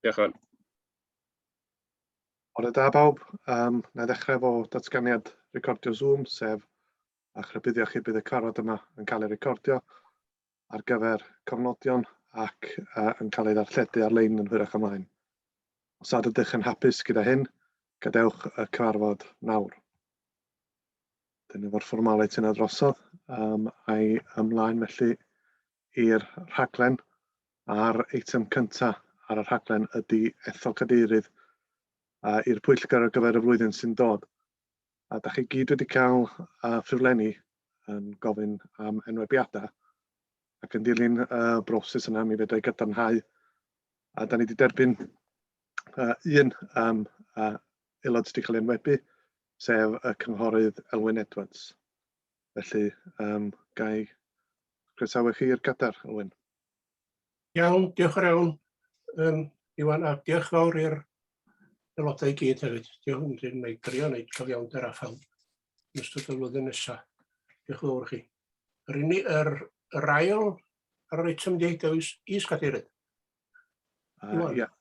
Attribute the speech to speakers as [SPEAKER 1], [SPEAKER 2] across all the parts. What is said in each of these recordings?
[SPEAKER 1] Diolch Owen.
[SPEAKER 2] Bore da bawb. Um, na i ddechrau efo datganiad recordio Zoom, sef a'ch rhybuddio chi bydd y cyfarfod yma yn cael ei recordio ar gyfer cofnodion ac uh, yn cael ei ddarlledu ar-lein yn hwyrach ymlaen. Os nad ydych yn hapus gyda hyn, gadewch y cyfarfod nawr. Dyna efo'r formality yna drosodd, um, a'i ymlaen felly i'r rhaglen. A'r eitem cyntaf ar y rhaglen ydy ethol cadeirydd uh, i'r pwyllgor ar gyfer y flwyddyn sy'n dod. A da chi gyd wedi cael uh, ffurflenni yn gofyn am enwebiadau ac yn dilyn y uh, broses yna mi fedrai gadarnhau a da ni wedi derbyn uh, un um, uh, aelod sydd wedi cael ei enwebu, sef y cynghorydd Elwyn Edwards. Felly, um, gai croesawu chi i'r gadair, Elwyn.
[SPEAKER 3] Iawn, diolch yn iawn, um, Iwan, a diolch fawr i'r aelodau i gyd hefyd. Diolch yn ei drio wneud cyfiawnder â phawb yn ystod y flwyddyn nesaf. Diolch yn fawr i chi. Yr, unig, yr, yr ail ar yr eitem di dewis is-gadeirydd.
[SPEAKER 2] Uh, yeah.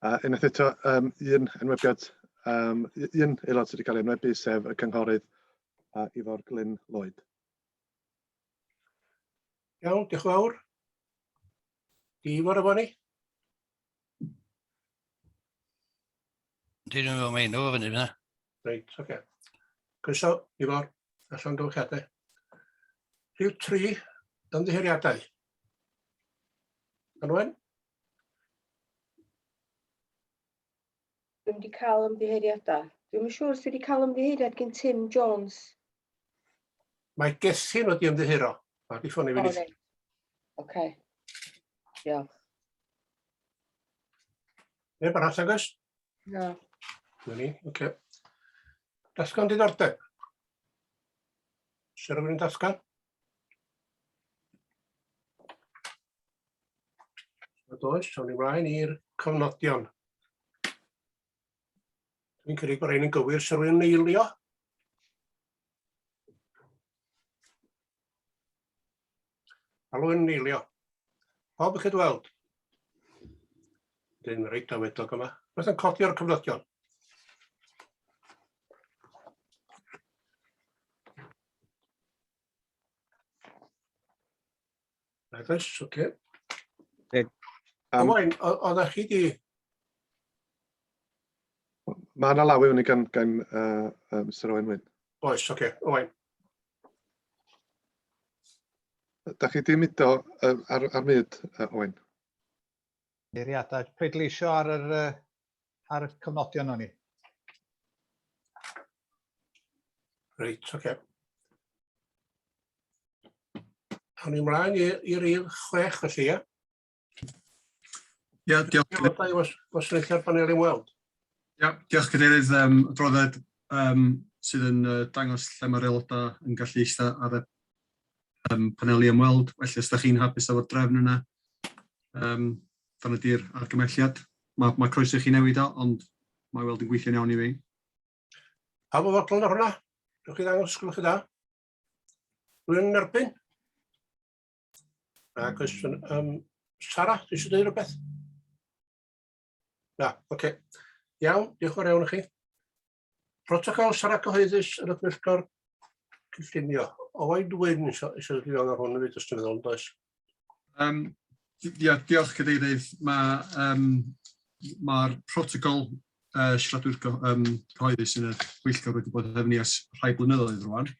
[SPEAKER 2] Uh, unwaith eto, um, un enwebiad, um, un aelod sydd wedi cael ei enwebu, sef y cynghorydd uh, Ifor Glyn Lloyd.
[SPEAKER 3] Iawn, diolch yn fawr. Di Ifor efo ni?
[SPEAKER 4] Dwi ddim yn meddwl fo fyny fyna.
[SPEAKER 3] Reit, oce. Okay. Croeso, Ifor, allan dywchiadau. Rhyw tri, ymddiheuriadau. Anwen?
[SPEAKER 5] Dwi'm wedi cael ymddiheuriadau. Dwi'm yn siŵr sydd wedi cael ymddiheuriad gen Tim Jones.
[SPEAKER 3] Mae Gethin wedi ymddiheuro. Mae wedi ffonio fi.
[SPEAKER 5] O, reit. Oce. Diolch.
[SPEAKER 3] Neb arall agos?
[SPEAKER 5] Na.
[SPEAKER 3] Na ni, oce. Okay. Dasgan diddordeb. Sir rhywun yn dasgan? Nad oes, awn ni mlaen i'r cofnodion. Dwi'n cynnig bod rhain yn gywir, sy'n rhywun yn eilio? Alwyn yn eilio. Pawb yn cydweld? Dyn reit awedog yma. Beth yn codi o'r cofnodion? Nag oes, oce.
[SPEAKER 2] Okay. Um,
[SPEAKER 3] Owain, oeddech chi di...
[SPEAKER 2] Mae yna law i fyny gan, gan uh, uh, Mr Owen Wyn.
[SPEAKER 3] Oes, oce, okay. Owain.
[SPEAKER 2] Da chi di mudo uh, ar, ar myd, uh, Owain?
[SPEAKER 6] Eiriadau. Pleidleisio ar yr, uh, ar y cofnodion o'n i.
[SPEAKER 3] Reit, oce. Okay. Awn ni mlaen i rif 6 felly, ia?
[SPEAKER 7] Ia, diolch.
[SPEAKER 3] Aelodau wasanaethau'r panel ymweld.
[SPEAKER 7] Ia, diolch Cadeirydd. Um, adroddiad um, sydd yn uh, dangos lle mae'r aelodau yn gallu eistedd ar y um, paneli ymweld. Felly, os ydych chi'n hapus efo'r drefn yna, um, dyna di'r argymelliad. Mae, mae croeso i chi newid o, ond mae weld yn gweithio'n iawn i fi.
[SPEAKER 3] Pawb yn fodlon ar hwnna? Dewch chi ddangos, gwelwch chi dda. Rwy'n yn erbyn? Ac oes, um, Sara, dwi eisiau dweud rhywbeth? Na, oce. Okay. Iawn, diolch yn fawr iawn i chi. Protocol siarad cyhoeddus yn y pwyllgor cynllunio. Owain Wyn eisiau eisiau dod i fewn ar hwn hefyd, os ti'n meddwl, does?
[SPEAKER 7] Um, ia, diolch Cadeirydd. Mae'r um, ma protocol uh, siaradwyr um, cyhoeddus yn y pwyllgor wedi bod hefo ni ers rhai blynyddoedd rwan.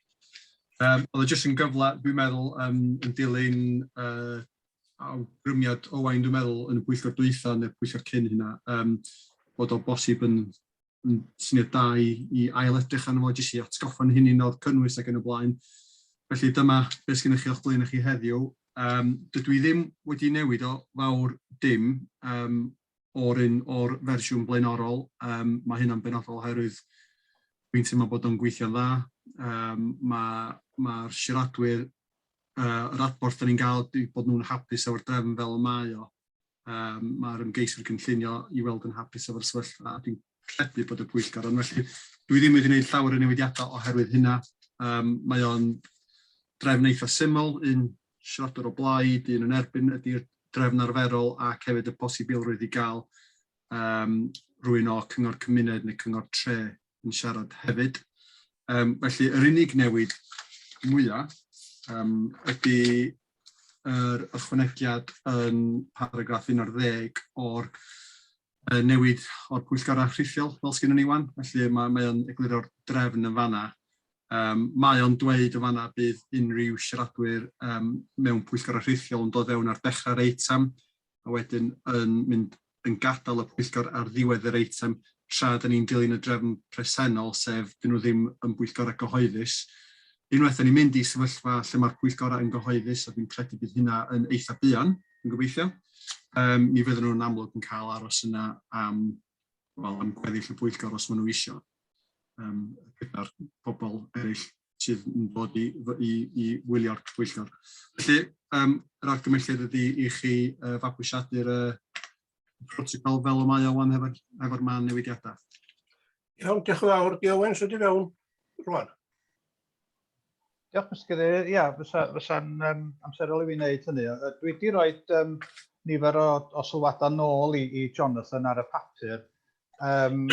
[SPEAKER 7] Um, oedd o jyst yn gyfle, dwi'n meddwl, um, yn dilyn uh, awgrymiad Owain, dwi'n meddwl, yn y pwyllgor dwytha neu'r pwyllgor cyn hynna, um, bod o bosib yn, yn syniad da i, i ail edrych arno fo, jyst i atgoffa'n hunain o'r cynnwys ac yn y blaen. Felly dyma beth sgennych chi o'ch blaen chi heddiw. Um, dydw i ddim wedi newid o fawr dim um, o'r un o'r fersiwn blaenorol. Um, mae hynna'n benodol oherwydd dwi'n teimlo bod o'n gweithio'n dda. Um, Mae'r ma siaradwyr, uh, yr adborth da ni'n gael ydy bod nhw'n hapus efo'r drefn fel y mae o. Um, Mae'r ymgeiswyr cynllunio i weld yn hapus efo'r sefyllfa a dwi'n credu bod y pwyllgor. Ond felly dwi ddim wedi gwneud llawer o newidiadau oherwydd hynna. Um, mae o'n drefn eitha syml, un siaradwr o blaid, un yn erbyn ydy'r drefn arferol ac hefyd y posibilrwydd i gael um, rwy'n o cyngor cymuned neu cyngor tre yn siarad hefyd. Um, felly, yr unig newid mwyaf um, ydy yr ychwanegiad yn paragraff 11 o'r newid o'r pwyllgorau rhithiol fel sgynnon ni wan. Felly mae, mae o'n egluro'r drefn yn fanna. Um, mae o'n dweud yn fanna bydd unrhyw siaradwyr um, mewn pwyllgorau rhithiol yn dod fewn ar dechrau'r eitem a wedyn yn mynd yn gadael y pwyllgor ar ddiwedd yr eitem tra da ni'n dilyn y drefn presennol, sef dyn nhw ddim yn bwyllgorau gyhoeddus. Unwaith da ni'n mynd i sefyllfa lle mae'r pwyllgorau yn gyhoeddus, a dwi'n credu bydd hynna yn eitha buan, yn gobeithio, um, mi fydden nhw'n amlwg yn cael aros yna am, well, am gweddill y pwyllgor os maen nhw isio, um, gyda'r pobl eraill sydd yn dod i, i, i wylio'r pwyllgor. Felly, um, yr argymhelliad ydy i chi uh, fabwysiadu'r uh, protocol fel y mae o wan hefo'r hefo man newidiadau.
[SPEAKER 3] Iawn, diolch yn fawr. Di Owen sydd i fewn rwan.
[SPEAKER 6] Diolch, Mr Cadeirydd. Ia, fysa, fysa'n um, amserol i fi wneud hynny. Dwi wedi rhoi um, nifer o, o sylwadau nôl i, i Jonathan ar y papur. Um,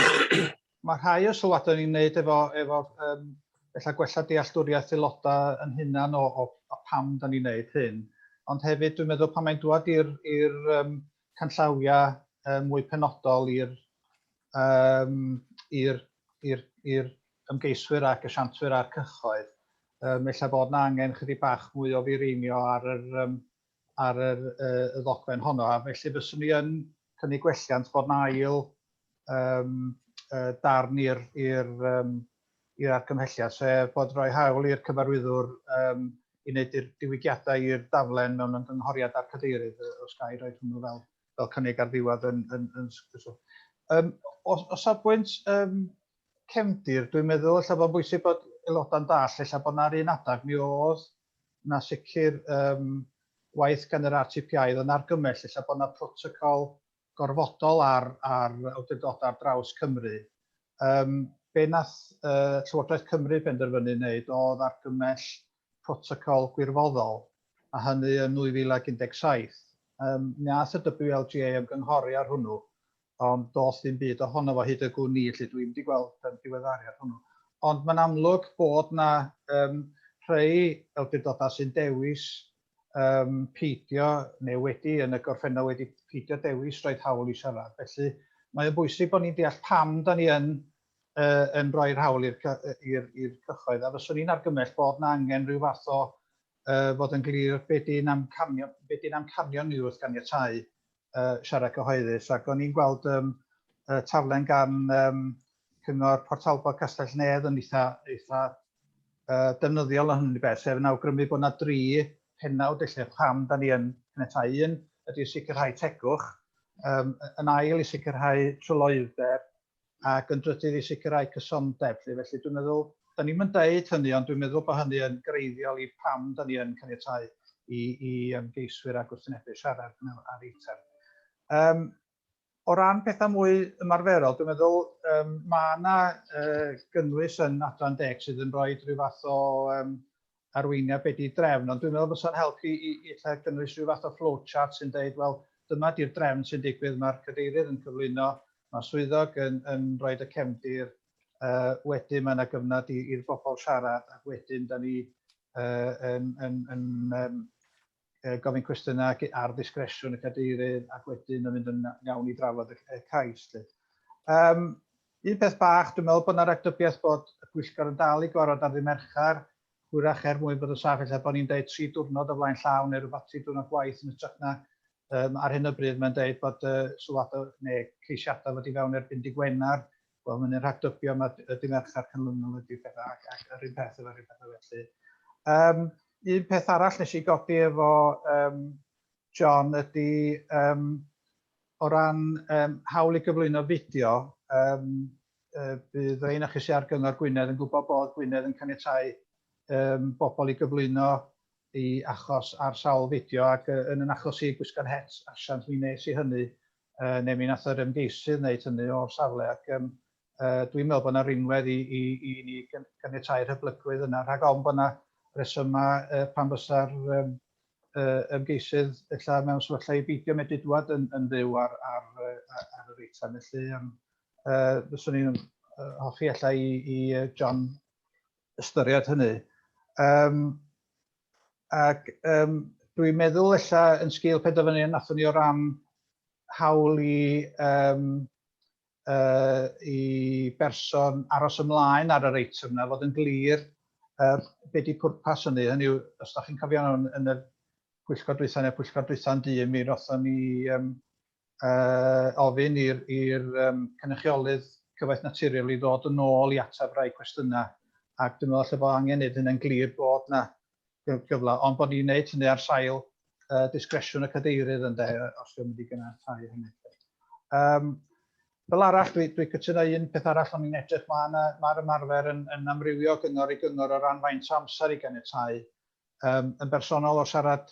[SPEAKER 6] mae rhai o sylwadau ni'n wneud efo, efo um, ella gwella dealltwriaeth aelodau yn hunan o, o, o pam da ni'n wneud hyn. Ond hefyd, dwi'n meddwl pan mae'n dwad i'r i'r um, canllawiau um, mwy penodol i'r um, i'r i'r i'r ymgeiswyr ac asiantwyr a'r cyhoedd, um, ella bod na angen chydig bach mwy o fireinio ar yr, um, ar yr, uh, y ddogfen honno, a felly fyswn i yn cynnig gwelliant bod na ail um, uh, darn i'r i'r um, i'r argymhelliad, sef bod rhoi hawl i'r cyfarwyddwr um, i wneud i'r diwygiadau i'r daflen mewn ymgynghoriad â'r cadeirydd, os ga i roi hwnnw fel, fel cynnig ar ddiwedd yn, yn, yn, yn Um, o, o safbwynt um, cefndir, dwi'n meddwl ella bod bwysig bod aelodau'n dall, ella bod na'r un adag mi oedd na sicr um, waith gan yr RTPI oedd yn argymell ella bod na protocol gorfodol ar, ar awdurdodau ar draws Cymru. Um, be nath uh, Llywodraeth Cymru benderfynu wneud oedd argymell protocol gwirfoddol, a hynny yn 2017. Um, mi ath y WLGA ymgynghori ar hwnnw, ond does ddim byd ohono fo hyd y gwn i, lle dwi'n wedi gweld um, diweddariad hwnnw. Ond mae'n amlwg bod na um, rhai awdurdodau sy'n dewis um, peidio, neu wedi yn y gorffennol wedi peidio dewis roed hawl i siarad. Felly mae'n bwysig bod ni'n deall pam da ni yn, uh, yn rhoi'r hawl i'r cyhoedd. A fyswn i'n argymell bod na angen rhyw fath o uh, fod yn glir be di'n amcanion, be di'n amcanion ni wrth ganiatáu uh, siarad cyhoeddus. Ac o'n i'n gweld um, uh, taflen gan um, Cyngor Port Talbot Castell Nedd yn eitha, eitha uh, defnyddiol yn hynny beth, sef yn awgrymu bod yna dri pennawd lle pam da ni yn caniatáu. Un ydy sicrhau tegwch, um, yn ail i sicrhau tryloywder, ac yn drydydd i sicrhau cysondeb. Felly dwi'n meddwl, da ni'n mynd deud hynny, ond dwi'n meddwl bod hynny yn greiddiol i pam da ni yn caniatáu i, i ymgeiswyr a gwrthwynebu siarad ar eitem. Um, o ran pethau mwy ymarferol, dwi'n meddwl um, mae yna uh, gynnwys yn adran deg sydd yn rhoi rhyw fath o um, arweiniad be di drefn, ond dwi'n meddwl fysa'n helpu i, i, i lle gynnwys rhyw fath o flowchart sy'n deud, wel, dyma di'r drefn sy'n digwydd, mae'r cadeirydd yn cyflwyno, mae'r swyddog yn, yn rhoi y cefndir, uh, wedyn mae yna gyfnod i'r bobl siarad, ac wedyn da ni uh, yn, yn, yn, um, gofyn cwestiynau ar ddisgresiwn y cadeirydd ac wedyn yn mynd yn iawn i drafod y, y cais. Lle. Um, un peth bach, dwi'n meddwl bod yna ragdybiaeth bod y pwyllgor yn dal i gorfod ar ddydd Mercher, hwyrach er mwyn bod yn saff, ella bod ni'n deud tri diwrnod o flaen llaw neu rhywbeth tri diwrnod gwaith yn hytrach na um, ar hyn o bryd mae'n deud bod uh, sylwadau neu ceisiadau fod i fewn erbyn dy Gwener. Wel, mae'n rhagdybio mae y dydd Mercher canlynol ydy'r pethau ac, ac yr un peth efo'r un pethau felly. Um, un peth arall nes i godi efo um, John ydy um, o ran um, hawl i gyflwyno fideo, um, uh, bydd rhain o'ch chi sydd ar Gyngor Gwynedd yn gwybod bod Gwynedd yn caniatáu um, bobl i gyflwyno i achos ar sawl fideo ac uh, yn yn achos i gwisgo'n het asiant mi nes i hynny uh, neu mi nath yr ymgeisydd wneud hynny o'r safle ac um, uh, dwi'n meddwl bod yna rinwedd i, i, i ni ganiatáu'r hyblygrwydd yna rhag ofn bod yna resymau uh, pan fysa'r um, ymgeisydd ella mewn sefyllfa i beidio medru dŵad yn, yn fyw ar, ar, ar, ar yr eitem. Felly, fyswn i'n hoffi ella i, i John ystyried hynny. Ac dwi'n meddwl ella yn sgil penderfyniad nathon ni o ran hawl i, i berson aros ymlaen ar yr eitem yna, fod yn glir be di pwrpas hynny. Hynny yw, os da chi'n cofio yn, yn y pwyllgor dwytha neu pwyllgor dwytha'n dyn, mi rothon ni ofyn i'r cynrychiolydd Cyfoeth Naturiol i ddod yn ôl i ateb rai cwestiynau. Ac dwi'n meddwl lle bod angen neud hynny'n glir bod na gyfle, ond bod ni'n neud hynny ar sail disgresiwn y cadeirydd ynde, os dwi'n mynd i gynnal hynny. Fel arall, dwi, dwi cytuno un peth arall o'n i'n edrych, mae'r ma ymarfer yn, yn amrywio gyngor i gyngor o ran faint o amser i ganiatáu. Yn bersonol o siarad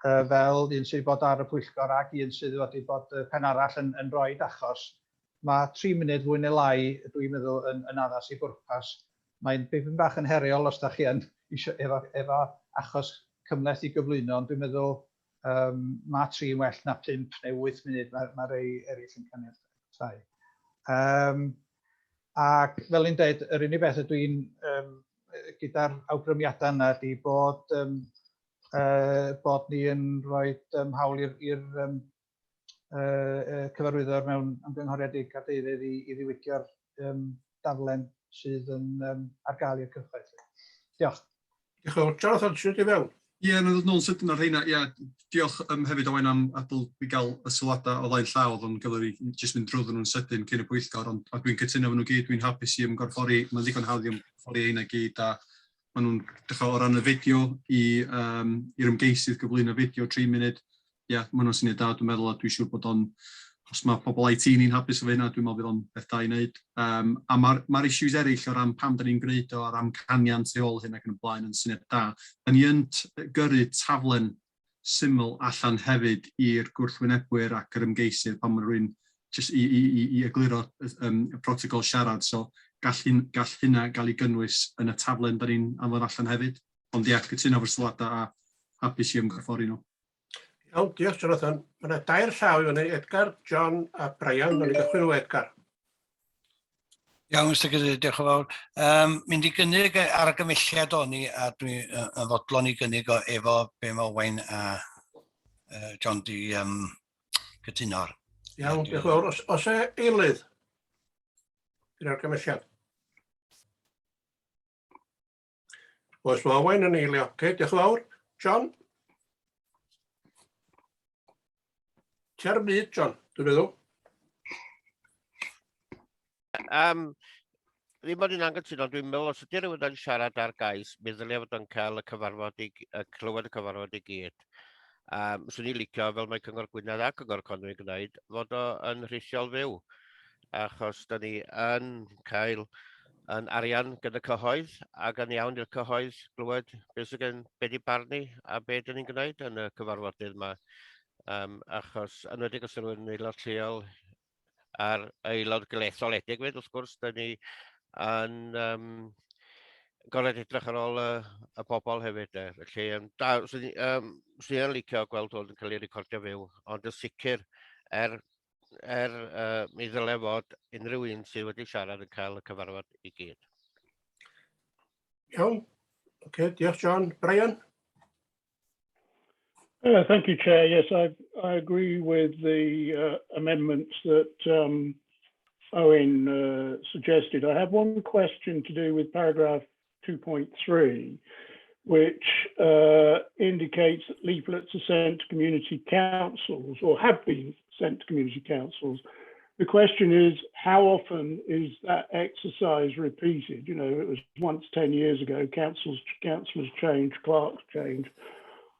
[SPEAKER 6] fel un sydd wedi bod ar y pwyllgor ac un sydd wedi bod pen arall yn, yn rhoi achos, mae 3 munud fwy neu lai, dwi'n meddwl, yn, yn addas i bwrpas. Mae'n bipyn bach yn heriol os da chi yn isio, efo, efo achos cymhleth i gyflwyno, ond dwi'n meddwl mae 3 yn well na 5 neu 8 munud, mae, mae rei eraill yn caniatáu. Ac fel i'n dweud, yr unig beth ydw i'n gyda'r awgrymiadau yna ydy bod, bod ni yn rhoi hawl i'r cyfarwyddwr mewn ymgynghoriad i'r cadeirydd i, i ddiwygio'r daflen sydd yn ar gael i'r cyhoedd. Diolch.
[SPEAKER 3] Diolch yn fawr. Jonathan, siwr di fewn?
[SPEAKER 7] Ie, yeah, na ddod nôl sydyn ar rheina. Ie, yeah, diolch hefyd Owain am adael fi gael y sylwadau o flaen llaw, oedd o'n gyfer i jyst mynd drwyddo nhw'n sydyn cyn y pwyllgor, ond a dwi'n cytuno efo nhw gyd, dwi'n hapus i ymgorffori, mae'n ddigon hawdd i ymgorffori heina gyd, a maen nhw'n dechrau o ran y fideo i, i'r ymgeisydd gyflwyno fideo 3 munud, ie, yeah, maen nhw'n syniad da, dwi'n meddwl, a dwi'n siŵr bod o'n, os mae pobl IT ni'n hapus efo hynna, dwi'n meddwl bydd o'n beth da i wneud. A mae'r ma issues eraill o ran pam da ni'n gwneud o, a'r amcanion tu ôl hyn ac yn y blaen yn syniad da. Da ni yn gyrru taflen syml allan hefyd i'r gwrthwynebwyr ac yr ymgeisydd pan mae rhywun jyst i, i, i, i egluro y protocol siarad. So gall, hyn, gall hynna gael ei gynnwys yn y taflen da ni'n anfon allan hefyd. Ond ie, cytuno efo'r sylwadau a hapus i ymgorffori nhw.
[SPEAKER 3] Iawn, diolch Jonathan. Mae yna dair llaw i fyny, Edgar, John a Brian. Nawn ni gychwyn o Edgar.
[SPEAKER 1] Iawn, Mr Cadeirydd, diolch yn fawr. Mynd i gynnig argymelliad o'n i, a dwi yn fodlon i gynnig o efo be mae Owain a John di cytuno ar.
[SPEAKER 3] Iawn, diolch yn fawr. Os, os e eilydd i'r argymelliad? Oes, mae Owain yn eilio. Okay, diolch yn fawr. John? Ti ar y byd, John, dwi'n meddwl.
[SPEAKER 4] Ddim bod i'n anghytuno, dwi'n meddwl os ydy rhywun yn siarad ar gais, mi ddylia fod yn cael y cyfarfod i, clywed y cyfarfod i gyd. 'Swn i'n licio, fel mae Cyngor Gwynedd a Cyngor Conwy yn gwneud, fod o yn rhithiol fyw. Achos da ni yn cael yn arian gyda cyhoedd ac yn iawn i'r cyhoedd glywed beth sydd gen, be di barn ni a be dyn ni'n gwneud yn y cyfarfodydd yma. Achos yn enwedig os rhywun yn aelod lleol a'r aelod etholedig fyd, wrth gwrs, dyn ni yn gorfod edrych ar ôl y, y bobl hefyd. De. Felly, da, 'swn i 'swn i'n licio gweld hwn yn cael ei recordio fyw, ond yn sicr, er, er mi ddyle fod unrhyw un sydd wedi siarad yn cael y cyfarfod i gyd.
[SPEAKER 3] Iawn. Okay, diolch John. Brian?
[SPEAKER 8] Thank you, Chair. Yes, I agree with the amendments that Owen suggested. I have one question to do with paragraph 2.3, which indicates that leaflets are sent to community councils or have been sent to community councils. The question is, how often is that exercise repeated? It was once 10 years ago, councils, councillors change, clerks change.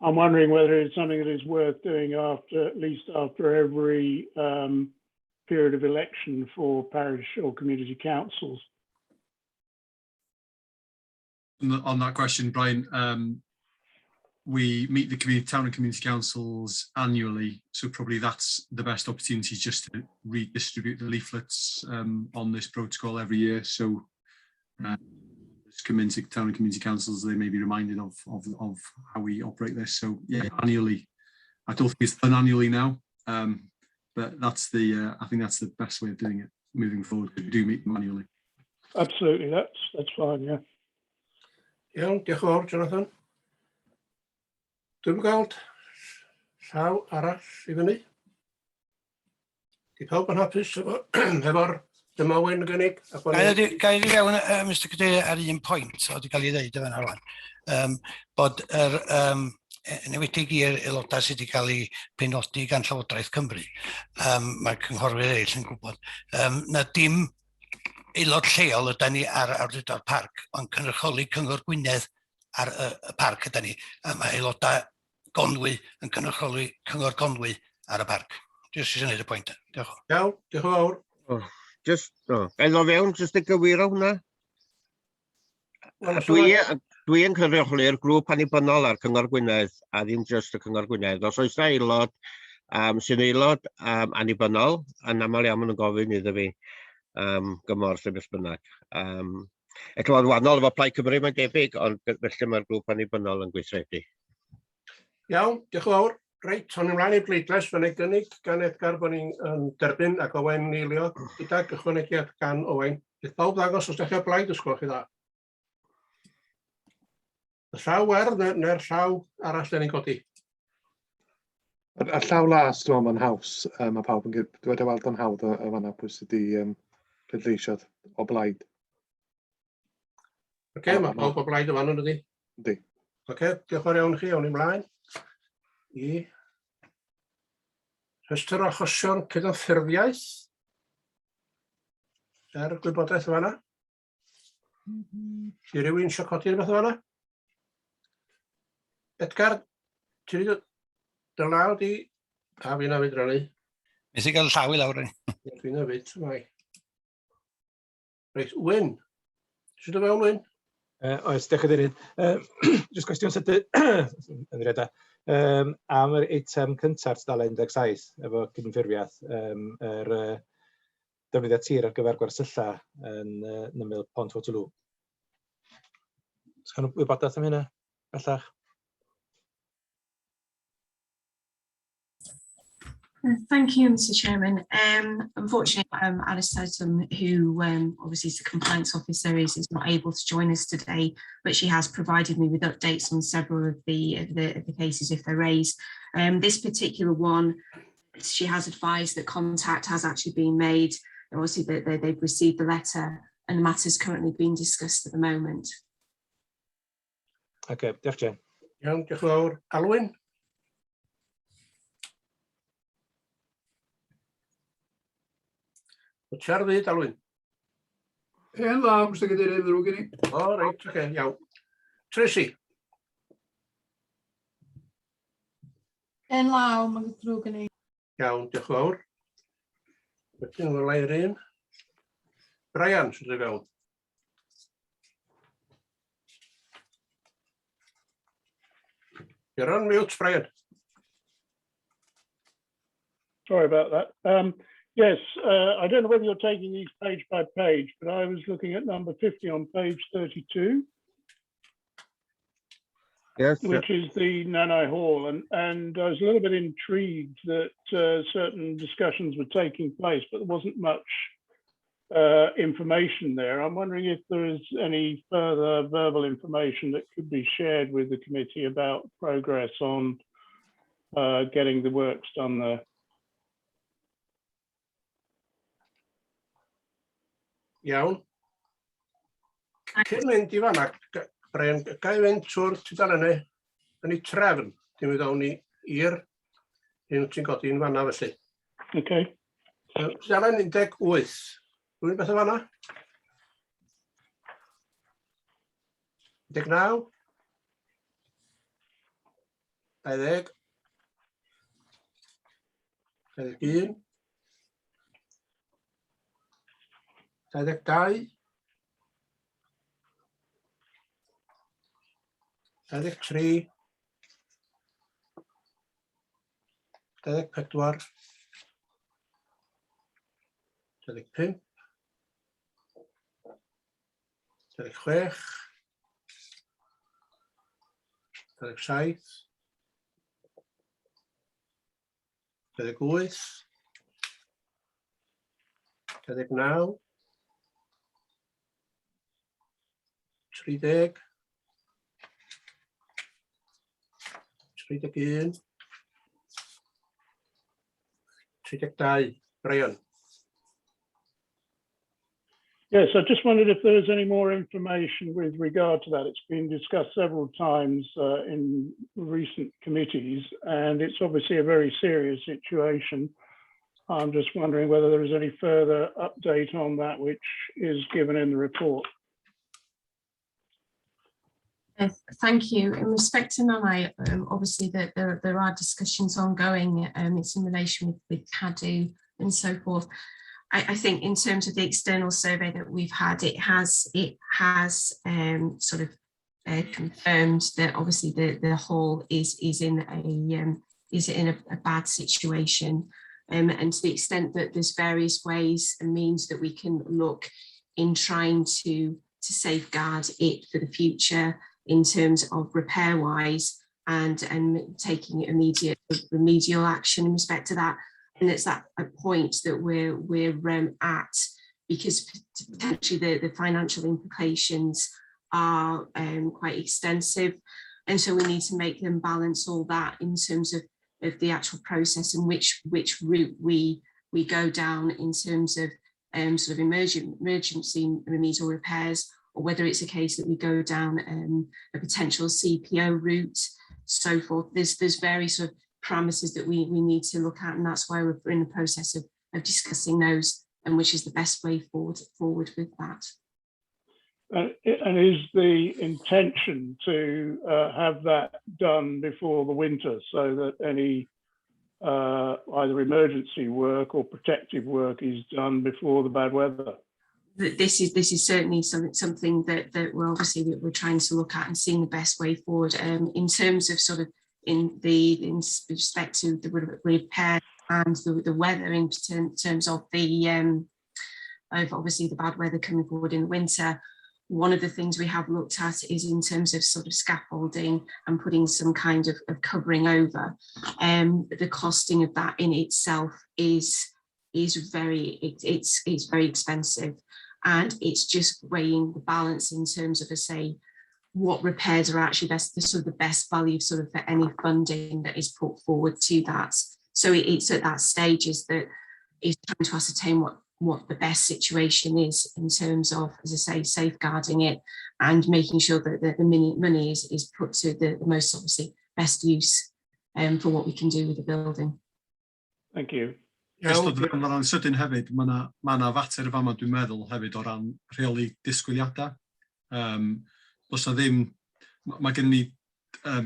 [SPEAKER 8] I'm wondering whether it's something that is worth doing after, at least after every period of election for parish or community councils.
[SPEAKER 7] On that question, Brian, we meet the community, town and community councils annually, so probably that's the best opportunity just to redistribute the leaflets on this protocol every year. So there's community, town and community councils, they may be reminded of, of, of how we operate this. So yeah, annually. I don't think it's done annually now, um, but that's the, uh, I think that's the best way of doing it moving forward. We do meet them annually.
[SPEAKER 8] Absolutely, that's that's fine, yeah.
[SPEAKER 3] Iawn, diolch yn fawr, Jonathan. Dwi'm yn gweld llaw arall i fyny. Di pawb yn hapus efo, efo'r dyma Owen yn gynnig? a bo'
[SPEAKER 1] Ga i
[SPEAKER 3] ni-
[SPEAKER 1] ddod i- ga i ddod i fewn, uh, Mr Cadeirydd, ar un pwynt oedd wedi cael ei ddeud yn fan'na rwan, um, bod yr, um, yn enwedig i'r aelodau sydd wedi cael eu penodi gan Llywodraeth Cymru, um, mae cynghorwyr eraill yn gwybod, um, na dim aelod lleol yda ni ar awdurdod parc, ond cynrychioli Cyngor Gwynedd ar y, y parc yda ni, a mae aelodau Gonwy yn cynrychioli Cyngor Conwy ar y parc. Jyst eisiau gwneud y pwynt. Diolch.
[SPEAKER 3] Iawn, diolch yn fawr.
[SPEAKER 4] Just, oh, ga i ddod fewn jyst i gywiro hwnna?
[SPEAKER 3] Wel, os
[SPEAKER 4] Dwi,
[SPEAKER 3] yna-
[SPEAKER 4] dwi yn cynrychioli'r grŵp annibynnol ar Cyngor Gwynedd a ddim jyst y Cyngor Gwynedd. Os oes 'na aelod um, sy'n aelod um, annibynnol, yn aml iawn maen nhw'n gofyn iddo fi um, gymorth neu beth bynnag. Um, Ella bod wahanol efo Plaid Cymru mae'n debyg, ond felly mae'r grŵp annibynnol yn gweithredu.
[SPEAKER 3] Iawn, diolch yn fawr. Reit, awn ymlaen i bleidlais, fe wna i gynnig gan Edgar bod ni'n yn derbyn ac Owain yn eilio, gydag ychwanegiad gan Owain. Bydd pawb ddangos os ydych chi o blaid, os gwelwch chi dda. Y llaw werdd neu'r llaw arall dyn ni'n codi?
[SPEAKER 2] Y, y llaw las, dwi'n meddwl, mae'n haws. Um, mae pawb yn dwi wedi weld yn hawdd y, y fanna pwy sydd wedi um, pleidleisio o blaid.
[SPEAKER 3] Oce, okay, mae pawb o blaid y fan ydy?
[SPEAKER 2] Yndi.
[SPEAKER 3] Oce, okay, diolch yn fawr iawn i chi, awn ni ymlaen i rhestr o achosion cydymffurfiaeth er gwybodaeth yn fanna. Di rhywun eisiau codi rhywbeth yn fanna? Edgar, ti wedi dy law di... A fi na fyd rannu.
[SPEAKER 1] Nes i gael llaw i lawr.
[SPEAKER 3] Dwi'n na fyd, mai. Reit, Wyn. Eisiau dy fewn, Wyn?
[SPEAKER 9] Uh, oes, diolch yn fawr. Uh, Jyst cwestiwn sydyn, ymddiheuriadau, um, am yr eitem cyntaf tudalen 17 efo cydymffurfiaeth, um, yr uh, defnyddio tir ar gyfer gwersylla yn uh, ymyl Pont Waterloo. Oes gan wybodaeth am hynna, bellach?
[SPEAKER 10] Thank you, Mr Chairman. Unfortunately, Alice Tatum, who obviously is the compliance officer, is, is not able to join us today, but she has provided me with updates on several of the, of the, of the cases if they're raised. This particular one, she has advised that contact has actually been made. Obviously, they, they, they've received the letter and the matter is currently being discussed at the moment.
[SPEAKER 9] Okay, diolch Jane.
[SPEAKER 3] Iawn, diolch yn fawr. Alwyn? Wyt ti ar fyd, Alwyn?
[SPEAKER 11] Hen law, Mr Cadeirydd, ddrwg gen i.
[SPEAKER 3] O, reit, oce, okay, iawn. Tracy?
[SPEAKER 12] Hen law, mae'n ddrwg gen i.
[SPEAKER 3] Iawn, diolch yn fawr. Wedyn, wela i'r un. Brian, sydd i fewn. You're on mute, Brian.
[SPEAKER 8] Sorry about that. Yes, I don't know whether you're taking these page by page, but I was looking at number 50 on page 32.
[SPEAKER 4] Yes.
[SPEAKER 8] Which is the Nannau Hall. And, and I was a little bit intrigued that certain discussions were taking place, but there wasn't much information there. I'm wondering if there is any further verbal information that could be shared with the committee about progress on getting the works done there.
[SPEAKER 3] Iawn. Cyn mynd i fanna, Brian, ga i fynd trwy'r tudalennau yn ei trefn, dim i ddawn ni i'r un ti'n godi yn fanna felly.
[SPEAKER 8] Okay.
[SPEAKER 3] Tudalen 18. Rwy'n beth o fanna? 19. 20. 21. 22. 23. 24. 25. 26. 27, 28, 29, 30, 31, 32. Brian.
[SPEAKER 8] Yes, I just wondered if there was any more information with regard to that. It's been discussed several times in recent committees, and it's obviously a very serious situation. I'm just wondering whether there is any further update on that, which is given in the report.
[SPEAKER 10] Thank you. In respect to Nannau, obviously that there are discussions ongoing. It's in relation with Cadw and so forth. I think in terms of the external survey that we've had, it has sort of confirmed that obviously the hall is in a bad situation, and to the extent that there's various ways and means that we can look in trying to safeguard it for the future in terms of repair wise and taking immediate remedial action in respect to that. And it's that a point that we're at, because potentially the financial implications are quite extensive. And so we need to make them balance all that in terms of the actual process and which route we go down in terms of sort of emergency remedial repairs, or whether it's a case that we go down a potential CPO route, so forth. There's various sort of parameters that we need to look at, and that's why we're in the process of discussing those and which is the best way forward with that.
[SPEAKER 8] And is the intention to have that done before the winter so that any either emergency work or protective work is done before the bad weather?
[SPEAKER 10] This is certainly something that we're obviously we're trying to look at and seeing the best way forward in terms of sort of in respect to the repair and the weather in terms of the of obviously the bad weather coming forward in the winter. One of the things we have looked at is in terms of sort of scaffolding and putting some kind of covering over. The costing of that in itself is very it's very expensive, and it's just weighing the balance in terms of, say, what repairs are actually best, the sort of the best value sort of for any funding that is put forward to that. So it's at that stage is that is trying to ascertain what the best situation is in terms of, as I say, safeguarding it and making sure that the money is put to the most obviously best use for what we can do with the building.
[SPEAKER 8] Thank you.
[SPEAKER 7] Jyst dod fewn o ran sydyn hefyd, mae yna ma fater fama dwi'n meddwl hefyd o ran rheoli disgwyliadau. Does 'na ddim, mae gen ni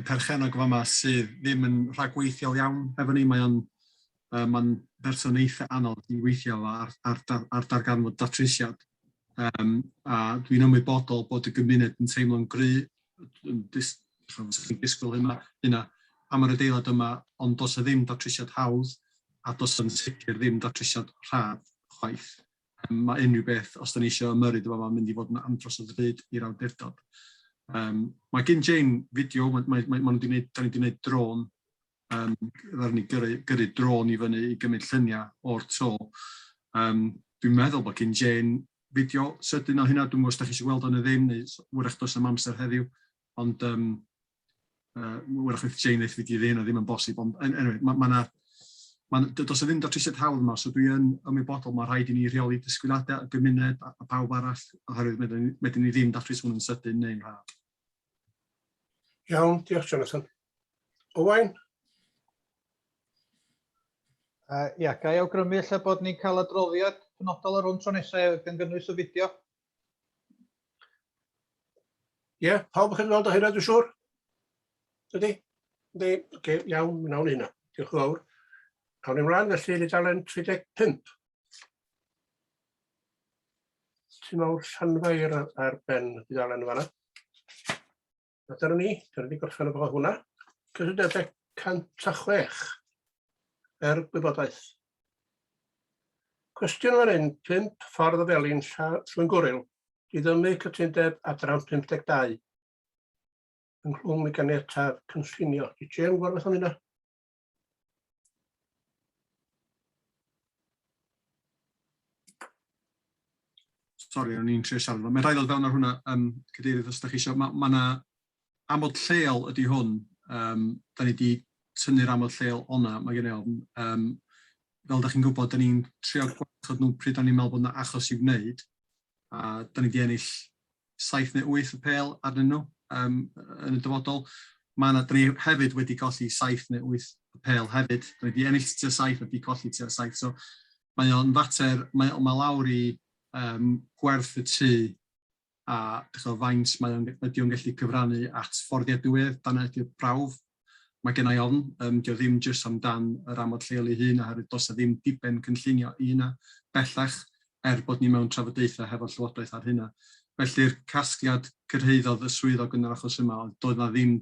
[SPEAKER 7] perchennog fama sydd ddim yn rhagweithiol iawn efo ni, mae o'n mae'n berson eitha anodd i weithio ar darganfod datrysiad. A dwi'n ymwybodol bod y gymuned yn teimlo'n gry, yn disgwyl hynna am yr adeilad yma, ond does 'na ddim datrysiad hawdd, a does yn sicr ddim datrysiad rhad chwaith. Mae unrhyw beth, os da ni eisiau ymyrryd yma, mae'n mynd i fod yn andros o ddrud i'r awdurdod. Mae gen Jane fideo, ma nhw 'di gwneud, da ni wedi gwneud drôn, ddaru ni gyrru drôn i fyny i gymryd lluniau o'r to. Dwi'n meddwl bod gen Jane fideo sydyn o hynna, dwi'n gwybod os da chi eisiau gweld o neu ddim, neu wrach does am amser heddiw, ond wrach wrth Jane eith fideo hynna ddim yn bosib, ond anyway, ma does 'na ddim datrysiad hawdd yma, so dwi yn ymwybodol mae rhaid i ni rheoli disgwyliadau y gymuned a pawb arall, oherwydd medrwn ni ddim datrys hwn yn sydyn neu'n rhad.
[SPEAKER 3] Iawn, diolch Jonathan. Owain?
[SPEAKER 6] Ia, ga i awgrymu ella bod ni'n cael adroddiad penodol ar hwn tro nesaf gan gynnwys y fideo?
[SPEAKER 3] Ie, yeah, pawb yn weld o hynna, dwi'n siŵr? Ydy? Ydy, oce, iawn, mi wnawn hynna. Diolch yn fawr. Awn ni ymlaen felly i dudalen 35. Tŷ Mawr Llanfair ar ben dudalen fanna. A dyna ni wedi gorffen efo hwnna. Cyllidebau 106 er gwybodaeth. Cwestiwn fan hyn, 5 Ffordd y Felin, Llwyngwril, diddymu cytundeb adran 52. Ynghlwm i ganiatâd cynllunio. Di Jane gwybod beth am hynna?
[SPEAKER 7] Sori, o'n i'n trio siarad. Mae'n rhaid ddod fewn ar hwnna, cadeirydd, os da chi eisiau. Mae ma 'na amod lleol ydy hwn. Da ni wedi tynnu'r amod lleol o'na, mae gen i ofn. Fel da chi'n gwybod, da ni'n trio gwarchod nhw pryd da ni'n meddwl bod yna achos i wneud. A da ni wedi ennill 7 neu 8 apêl arnyn nhw yn y dyfodol. Mae yna, da ni hefyd wedi colli 7 neu 8 apêl hefyd. Da ni wedi ennill tua 7 a wedi colli tua 7. So mae o'n fater, mae lawr i gwerth y tŷ a dych faint mae o'n, ydy o'n gallu cyfrannu at fforddiadwyedd, dyna ydy'r prawf. Mae gennau ofn, dio ddim jyst amdan yr amod lleol ei hun, oherwydd does 'na ddim diben cynllunio i hynna bellach, er bod ni mewn trafodaethau hefo'r Llywodraeth ar hynna. Felly'r casgliad cyrhaeddodd y swyddog yn yr achos yma oedd doedd 'na ddim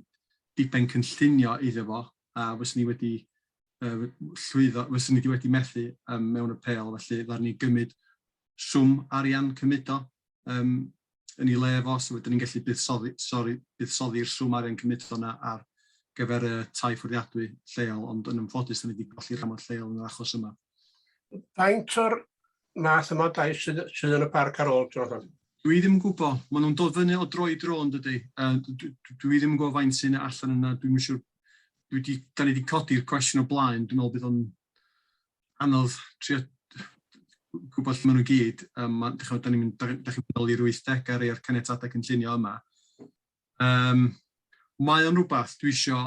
[SPEAKER 7] diben cynllunio iddo fo, a fyswn ni wedi llwyddo, fyswn ni wedi methu mewn apêl, felly ddaru ni gymryd swm arian cymudo yn ei le fo, so wedyn ni'n gallu buddsoddi, sori, buddsoddi'r swm arian cymudo yna ar gyfer y tai fforddiadwy lleol, ond yn anffodus, da ni wedi colli'r amod lleol yn yr achos yma.
[SPEAKER 3] Faint o'r math yma o dai sydd yn y parc ar ôl, Jonathan?
[SPEAKER 7] Dwi ddim yn gwybod. Maen nhw'n dod fyny o dro i dro, yn dydy. Dwi ddim yn gwybod faint sy'n allan yna. Dwi'n siŵr... Dwi di, da ni wedi codi'r cwestiwn o blaen. Dwi'n meddwl bydd o'n anodd trio gwybod lle maen nhw gyd. Da ni'n mynd, da chi'n mynd i'r 80au ar i'r caniatadau cynllunio yma. Mae o'n rhywbeth dwi isio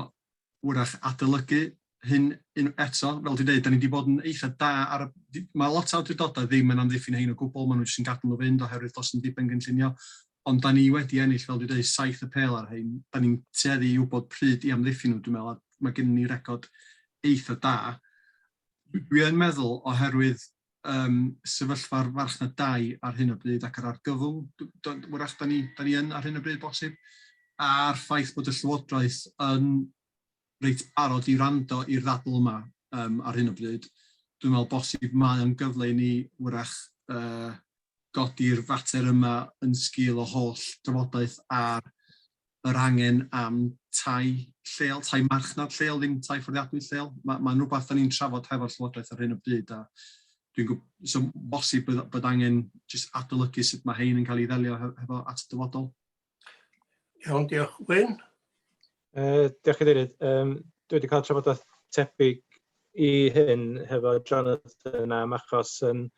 [SPEAKER 7] wrach adolygu hyn un eto. Fel dwi'n dweud, da ni wedi bod yn eitha da ar y... Mae lot o awdurdodau ddim yn amddiffyn hein o gwbl, maen nhw jyst yn gadael nhw fynd oherwydd does dim diben gynllunio. Ond da ni wedi ennill, fel dwi'n dweud, 7 apêl ar hein. Da ni'n tueddu i wybod pryd i amddiffyn nhw, dwi'n meddwl, a mae gennym ni record eitha da. Dwi yn meddwl, oherwydd sefyllfa'r farchnad dai ar hyn o bryd ac yr argyfwng, wrach da ni, da ni yn ar hyn o bryd bosib, a'r ffaith bod y Llywodraeth yn reit barod i wrando i'r ddadl yma ar hyn o bryd, dwi'n meddwl bosib mae o'n gyfle i ni wrach godi'r fater yma yn sgil o holl drafodaeth ar yr angen am tai lleol, tai marchnad lleol, ddim tai fforddiadwy lleol. Mae'n ma rhywbeth da ni'n trafod hefo'r Llywodraeth ar hyn o bryd, a dwi'n gwybod, so bosib bod angen jyst adolygu sut mae hein yn cael ei ddelio hefo at y dyfodol.
[SPEAKER 3] Iawn, diolch. Wyn?
[SPEAKER 9] Diolch Cadeirydd. Dwi wedi cael trafodaeth tebyg i hyn hefo Jonathan am achos yn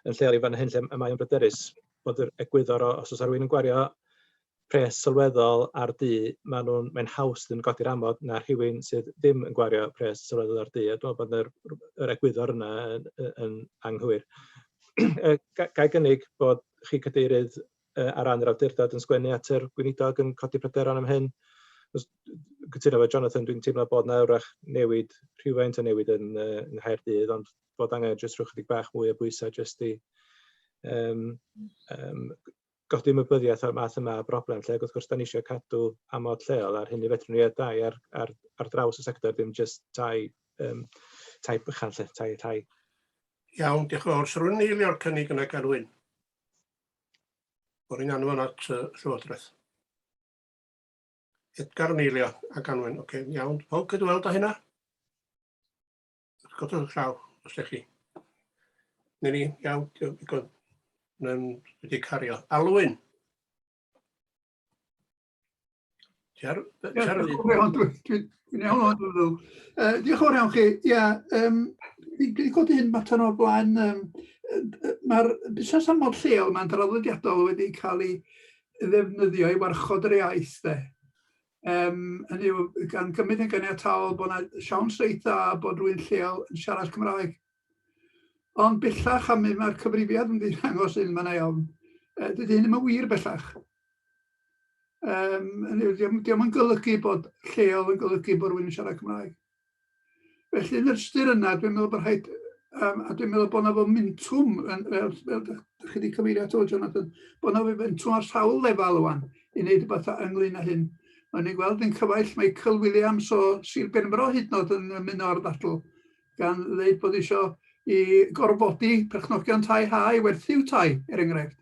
[SPEAKER 9] lleol i fan hyn lle mae o'n bryderus bod yr egwyddor o os oes rhywun yn gwario pres sylweddol ar dŷ, maen nhw'n, mae'n haws iddyn nhw godi'r amod na rhywun sydd ddim yn gwario pres sylweddol ar dŷ. A dwi'n meddwl bod yr egwyddor yna yn anghywir. Ga i gynnig bod chi cadeirydd ar ran yr awdurdod yn sgwennu at yr gweinidog yn codi pryderon am hyn? Os, cytuno efo Jonathan, dwi'n teimlo bod 'na wrach newid, rhywfaint o newid yn Nghaerdydd, ond bod angen jyst rhyw chydig bach mwy o bwysau jyst i godi ymwybyddiaeth o'r math yma o broblem, lle wrth gwrs da ni eisiau cadw amod lleol ar hyn i fedrwn ni dai ar draws y sector, ddim jyst tai bychan, lle, tai tai.
[SPEAKER 3] Iawn, diolch yn fawr. Sa rhywun yn eilio'r cynnig yna gan Wyn? Bod ni'n anfon at y Llywodraeth. Edgar yn eilio ac Anwen. Oce, okay, iawn. Pawb cydweld â hynna? Codwch llaw, os ydych chi. Neu ni, iawn, digon. Wedi cario. Alwyn. Ti ar... Ti ar
[SPEAKER 11] Dwi'n iawn o'n dod. Diolch yn fawr iawn chi. Ia, fi wedi codi hyn mater o'r blaen. Mae'r busnes amod lleol mae'n draddodiadol wedi cael ei ddefnyddio i warchod yr iaith, de. Hynny yw, gan gymryd yn ganiataol bod yna siawns reit dda bod rhywun lleol yn siarad Cymraeg. Ond bellach, a mi mae'r cyfrifiad yn mynd i ddangos hyn, mae'n iawn, dydy hyn ddim yn wir bellach. Hynny yw, dio'm yn golygu bod lleol yn golygu bod rhywun yn siarad Cymraeg. Felly, yn yr ystyr yna, dwi'n meddwl bod rhaid, a dwi'n meddwl bod yna fomentwm, yn, fel dych chi wedi cyfeirio ato, Jonathan, bod yna fomentwm ar sawl lefel wan i wneud rhywbeth ynglyn â hyn. Mae'n ni'n gweld yn cyfaill Michael Williams o Sir Benfro hyd yn oed yn ymuno â'r ddadl, gan ddeud bod eisiau i gorfodi perchnogion tai ha i werthu'w tai, er enghraifft.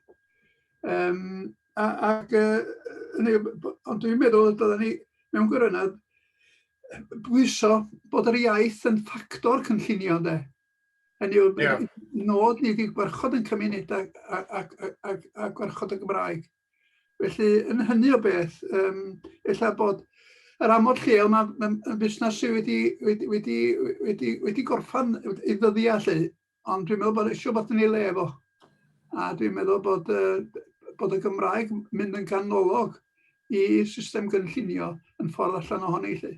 [SPEAKER 11] Ond dwi'n meddwl y byddwn ni... mewn gwirionedd bwyso bod yr iaith yn ffactor cynllunio ynde. Hynny yw, yeah. nod ni wedi gwarchod yn cymunedau a, a, a, a, a gwarchod y Gymraeg. Felly, yn hynny o beth, um, ella bod yr amod lleol yma yn busnes sydd wedi, wedi, wedi, wedi, wedi gorffan ei ddyddiau lle, ond dwi'n meddwl bod eisiau bod yn ei le efo. A dwi'n meddwl bod, uh, bod y Gymraeg mynd yn ganolog i system gynllunio yn ffordd allan ohoni lle.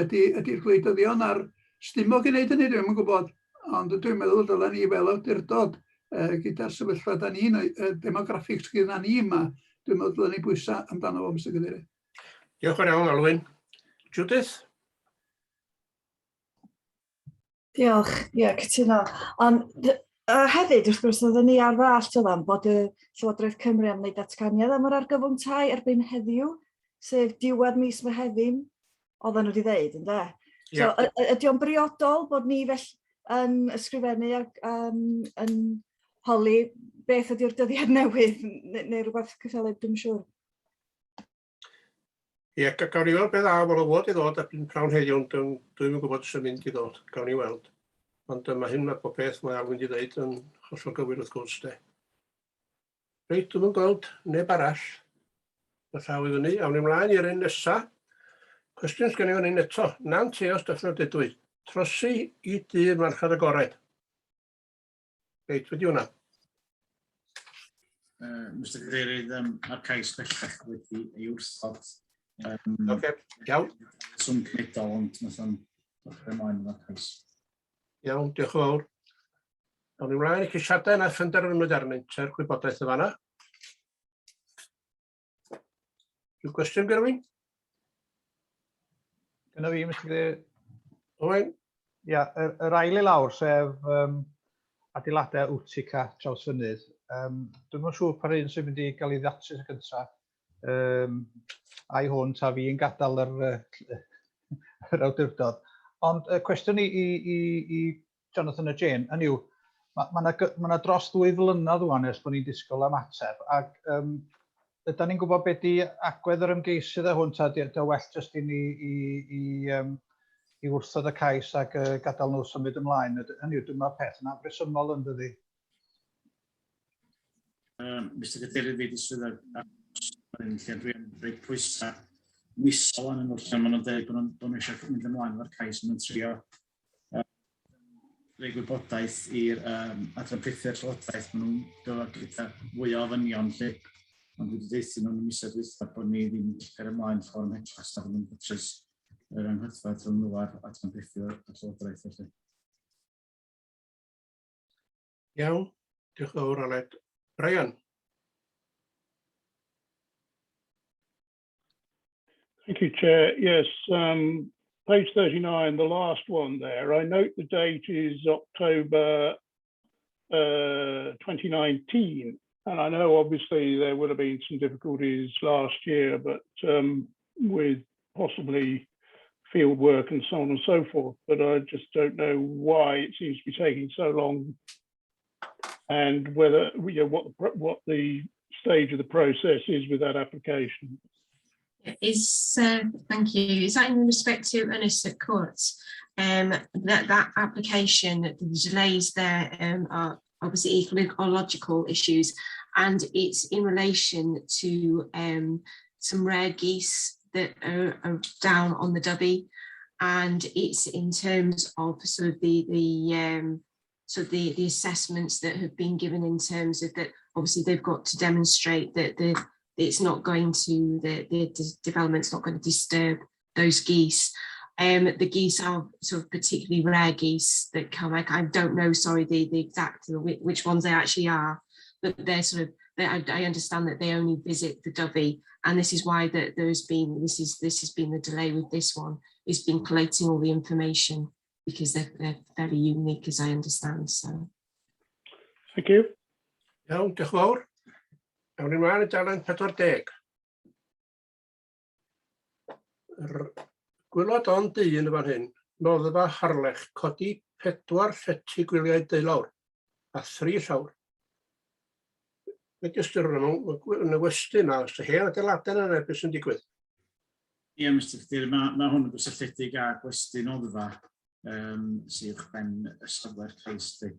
[SPEAKER 11] Ydy, ydy'r gwleidyddion a'r stumog i wneud hynny, dwi'n yn gwybod, ond dwi'n meddwl dylen ni fel awdurdod uh, gyda'r sefyllfa da ni'n, y demographics gyda ni yma, dwi'n meddwl dylen ni bwysa amdano fo, Mr Cadeirydd.
[SPEAKER 3] Diolch yn iawn, Alwyn. Judith?
[SPEAKER 13] Diolch, ie, yeah, cytuno. Ond a hefyd, wrth gwrs, oedden ni ar ddallt oedden bod y Llywodraeth Cymru am wneud datganiad am yr argyfwng tai erbyn heddiw, sef diwedd mis Mehefin, oedden nhw wedi ddeud, ynde? So, yeah. ydy o'n briodol bod ni fell yn ysgrifennu ac um, yn holi beth ydy'r dyddiad newydd neu, neu rhywbeth cyffelyb, dwi'n siŵr.
[SPEAKER 3] Ie, gawn ni weld beth ddaw, mae o fod i ddod erbyn prawn heddiw, ond dwi'm yn gwybod os yn mynd i ddod, gawn ni weld. Ond mae hyn, mae bob peth mae Alwyn wedi dweud yn hollol gywir wrth gwrs, de. Reit, dwi'm yn gweld neb arall. Mae llaw i fyny. Awn ni mlaen i'r un nesa. Cwestiwn sgen i fan hyn eto. Nant Eos Dyffryn Ardudwy. Trosi i dŷ marchnad agored. Reit, wedi hwnna.
[SPEAKER 14] Mr Cadeirydd, mae'r cais bellach wedi ei wrthod.
[SPEAKER 3] Oce, iawn.
[SPEAKER 14] Swn cymedol, ond nath o'n dechrau ymlaen efo'r cais.
[SPEAKER 3] Iawn, diolch yn fawr. Awn ni mlaen i ceisiadau na phenderfynwyd arnynt er gwybodaeth y fanna. Rhyw gwestiwn, Gerwyn?
[SPEAKER 6] Gyda fi, Mr Cadeirydd.
[SPEAKER 3] Owain?
[SPEAKER 6] Ia, yr, yr ail i lawr, sef um, adeiladau Utica Trawsfynydd. Um, Dwi'n yn siŵr pa un sy'n mynd i gael ei ddatrys y gyntaf. Um, ai hwn ta fi yn gadael yr, yr awdurdod. Ond y cwestiwn i, i, i, i Jonathan a Jane, hynny yw, mae ma, ma, ma na dros ddwy flynedd ŵan ers bod ni'n disgwyl am ateb, ac um, ydy ni'n gwybod beth di agwedd yr ymgeisydd a hwn, ta di, di well jyst i ni i, i, um, i wrthod y cais ac uh, gadael nhw symud ymlaen. Hynny yw, dyma'r peth yna bresymol yn dydi.
[SPEAKER 14] Mr Cadeirydd, fi di swyddog lle dwi'n rhoi pwysau misol arnyn nhw lle maen nhw'n dweud bod nhw'n bod nhw eisiau mynd ymlaen efo'r cais, maen nhw'n trio rhoi gwybodaeth i'r um, adran priffyrdd Llywodraeth, maen nhw'n dod gyda fwy o ofynion lle. Ond dwi wedi deuthyn nhw'n y misoedd dwytha bod ni ddim yn cael ymlaen llawer ymhellach na bod nhw'n datrys yr anghydfod rhwng nhw a'r adran priffyrdd y Llywodraeth felly.
[SPEAKER 3] Iawn, diolch yn fawr Aled. Brian.
[SPEAKER 8] Thank you, Chair. Yes, um, page 39, the last one there. I note the date is October 2019. And I know obviously there would have been some difficulties last year, but um, with possibly field work and so on and so forth. But I just don't know why it seems to be taking so long and whether, you know, what the, what the stage of the process is with that application.
[SPEAKER 10] Is thank you. Is that in respect to Ynys Court? Um, that that application, the delays there um, are obviously ecological issues, and it's in relation to um, some rare geese that are, are down on the Dubby, and it's in terms of sort of the the um, so the the assessments that have been given in terms of that obviously they've got to demonstrate that the it's not going to the the development's not going to disturb those geese. Um, the geese are sort of particularly rare geese that come. I, I don't know, sorry, the, the exact which ones they actually are, but they're sort of. They, I, I understand that they only visit the Dovey, and this is why that there's been this is this has been the delay with this one. It's been collating all the information because they're, they're very unique, as I understand. So.
[SPEAKER 8] Thank you.
[SPEAKER 3] Iawn, diolch yn fawr. Awn ni mlaen i dalen 40. Yr gwylod ond dyn yn fan hyn, noddfa Harlech, codi pedwar llety gwyliau deulawr a thri llawr. Be di ystyr hwnna? Mewn yn y westy yma, os y hen adeiladau yna, beth sy'n digwydd?
[SPEAKER 14] Ie, Mr Cadeirydd, mae, ma hwn yn gysylltiedig â gwesty noddfa um, sydd uwchben y safle'r cais. Lly.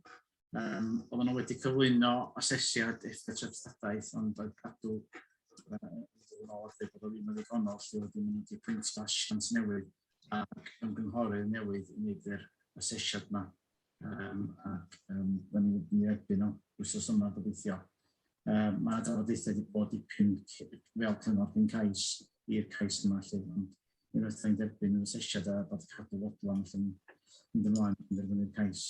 [SPEAKER 14] Um, oedden nhw wedi cyflwyno asesiad effaith treftadaeth, ond oedd cadw uh, yn ôl a dweud bod o ddim yn ddigonol, lle wedyn maen nhw wedi pwyntio asiant newydd ac ymgynghorydd newydd i wneud yr asesiad yma. Um, ac um, da ni wedi erbyn o wythnos yma gobeithio. Um, mae drafodaethau wedi bod dipyn fel cyngor cyn cais i'r cais yma lle, ond unwaith da ni'n derbyn yr asesiad a bod cadw fodlon allan mynd ymlaen yn derfynu'r cais.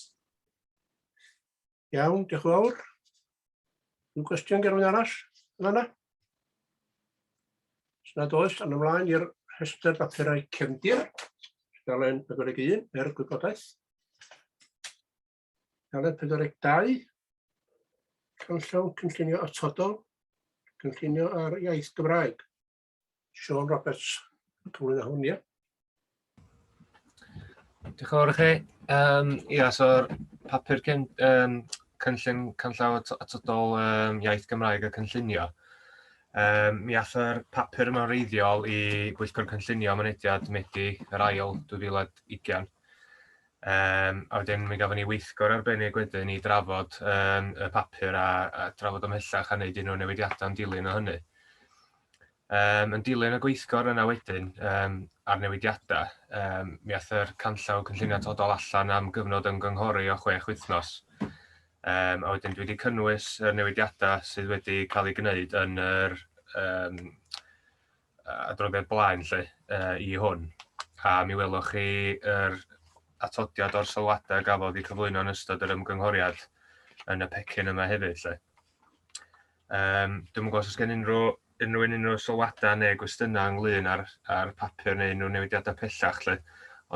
[SPEAKER 3] Iawn, diolch yn fawr. Rhyw gwestiwn gen rhywun arall yn fanna? Os nad oes, awn ymlaen i'r rhestr bapurau cefndir, tudalen 41, er gwybodaeth. Tudalen 42, canllaw cynllunio atodol, cynllunio ar iaith Gymraeg. Sean Roberts, cyflwyno hwn, ie.
[SPEAKER 15] Diolch yn fawr i chi. Um, ia, so'r papur cyn, um, cynllun canllaw atodol um, iaith Gymraeg a cynllunio. Um, mi ath yr papur yma'n reiddiol i Bwyllgor Cynllunio Mynediad Medi yr ail 2020. Um, a wedyn mi gafon ni weithgor arbennig wedyn i drafod um, y papur a, a drafod ymhellach a wneud unrhyw newidiadau yn dilyn o hynny. Um, yn dilyn y gweithgor yna wedyn um, a'r newidiadau, um, mi ath yr canllaw cynllunio atodol allan am gyfnod ymgynghori o chwech wythnos. Um, a wedyn dwi wedi cynnwys y newidiadau sydd wedi cael eu gwneud yn yr um, adroddiad blaen lle, uh, i hwn. A mi welwch chi yr atodiad o'r sylwadau gafodd eu cyflwyno yn ystod yr ymgynghoriad yn y pecyn yma hefyd. Lle. Um, Dwi'm yn gwybod os oes gen unrhyw, unrhyw un unrhyw sylwadau neu gwestiynau ynglyn â'r, ar papur neu unrhyw newidiadau pellach. Lle.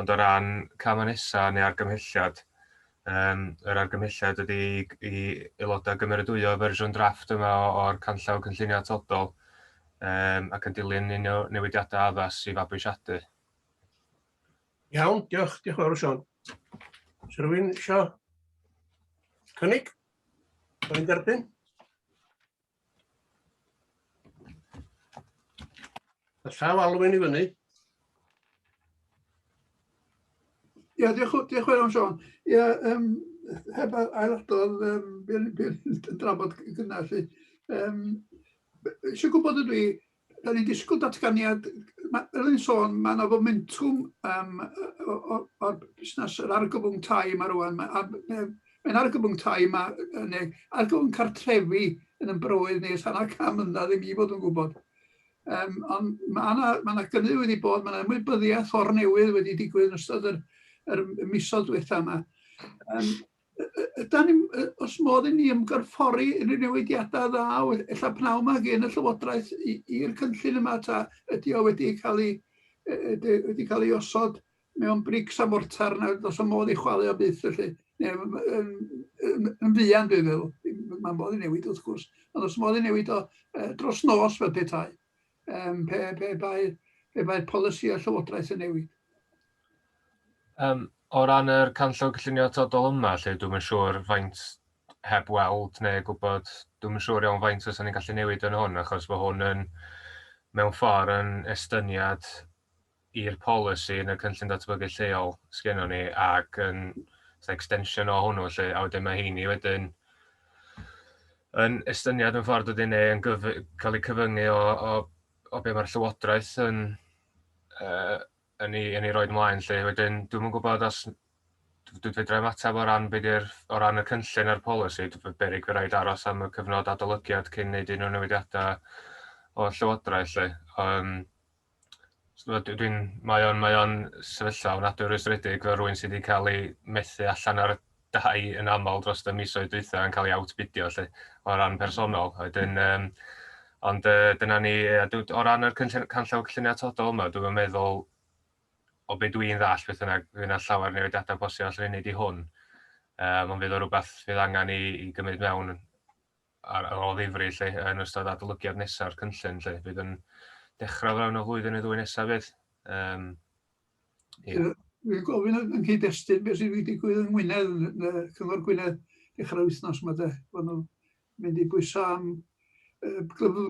[SPEAKER 15] Ond o ran camau nesaf neu argymhelliad, um, yr argymhelliad ydy i, i aelodau gymeradwyo fersiwn drafft yma o'r canllaw cynllunio atodol um, ac yn dilyn un o newidiadau addas i fabwysiadu.
[SPEAKER 3] Iawn, diolch, diolch yn fawr Sean. Oes rhywun eisiau cynnig? Mae'n derbyn? Y llaw Alwyn i fyny.
[SPEAKER 11] Ia, diolch, diolch yn fawr, Sean. Ia, um, heb ailadrodd, um, be yn drafod gyna, felly. Um, eisiau gwybod ydw i, da ni'n disgwyl datganiad, ma, fel ni'n sôn, mae yna fomentwm um, o'r busnes, yr argyfwng tai yma rwan. Mae'n mae argyfwng tai yma, neu argyfwng cartrefi yn ymbrwydd ni ers hanner can mlynedd i mi fod yn gwybod. Um, ond mae yna, ma yna gynnydd wedi bod, mae yna ymwybyddiaeth o'r newydd wedi digwydd yn ystod yr, yr misoedd diwetha yma. Um, ydan ni, os modd i ni ymgorffori unrhyw newidiadau ddaw, ella pnawn yma gen y Llywodraeth i'r cynllun yma, ta ydy o wedi cael ei, wedi cael ei osod mewn brics a mortar na does 'am modd i chwalu o byth felly. Neu yn, yn, yn fuan dwi'n meddwl. Mae modd i newid wrth gwrs, ond os modd i newid o dros nos fel petai, um, pe, pe bai, pe bai polisi y Llywodraeth yn newid.
[SPEAKER 15] Um, o ran yr canllaw cynllunio atodol yma, lle dwi'm yn siŵr faint heb weld neu gwybod, dwi'm yn siŵr iawn faint fysa ni'n gallu newid yn hwn, achos bod hwn yn mewn ffordd yn estyniad i'r polisi yn y cynllun datblygu lleol sgennon ni ac yn extension o hwnnw 'lly, a wedyn mae heini wedyn yn estyniad yn ffordd wedyn neu yn gyf cael eu cyfyngu o, o, o be mae'r llywodraeth yn, uh, yn, ei, yn ei roed ymlaen 'lly. Wedyn dwi'm yn gwybod os dwi fedra i'm ateb o ran be di'r o ran y cynllun a'r polisi, dwi'n beryg fy rhaid aros am y cyfnod adolygiad cyn wneud unrhyw newidiadau o'r llywodraeth 'lly. Um, Dwi'n, mae o'n, mae o'n sefyllfa ofnadwy o rwystredig fel rhywun sydd wedi cael ei methu allan ar y dai yn aml dros y misoedd dwytha yn cael ei outbidio 'lly, o ran personol. Wedyn, um, ond uh, dyna ni, o ran yr cynllun, canllaw cynllunio atodol yma, dwi'n meddwl o be dwi'n ddall beth yna, fydd yna llawer newidiadau posib allan ei wneud i hwn. Um, ond fydd o rhywbeth fydd angen i, i gymryd mewn ar, ar ôl ddifri lle, yn ystod adolygiad nesa'r cynllun lle, fydd yn dechrau fewn o flwyddyn neu ddwy nesaf fydd. Um,
[SPEAKER 11] yeah. Dwi'n gofyn yn cyd-destun beth sydd wedi digwydd yng Ngwynedd, yn y Cyngor Gwynedd, dechrau'r wythnos yma de, bod nhw'n mynd i bwyso am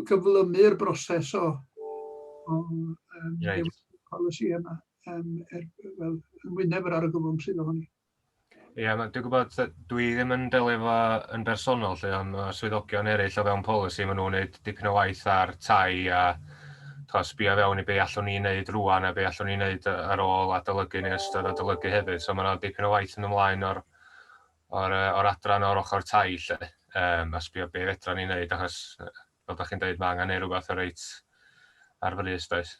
[SPEAKER 11] gyflymu'r broses o, o um, right. polisi yma um, er, fel, yn wyneb yr argyfwng sydd ohoni.
[SPEAKER 15] Ie, yeah, dwi'n gwybod, dwi ddim yn delio efo yn bersonol lle, ond mae swyddogion eraill o fewn polisi, maen nhw'n gwneud dipyn o waith ar tai a twa, sbio fewn i be allwn ni wneud rwan a be allwn ni wneud ar ôl adolygu neu ystod adolygu hefyd. So mae yna dipyn o waith yn ymlaen o'r, or, or adran o'r ochr tai lle, um, a sbio be fedra ni wneud, achos fel da chi'n dweud, mae angen neud rhywbeth o reit ar frys, does.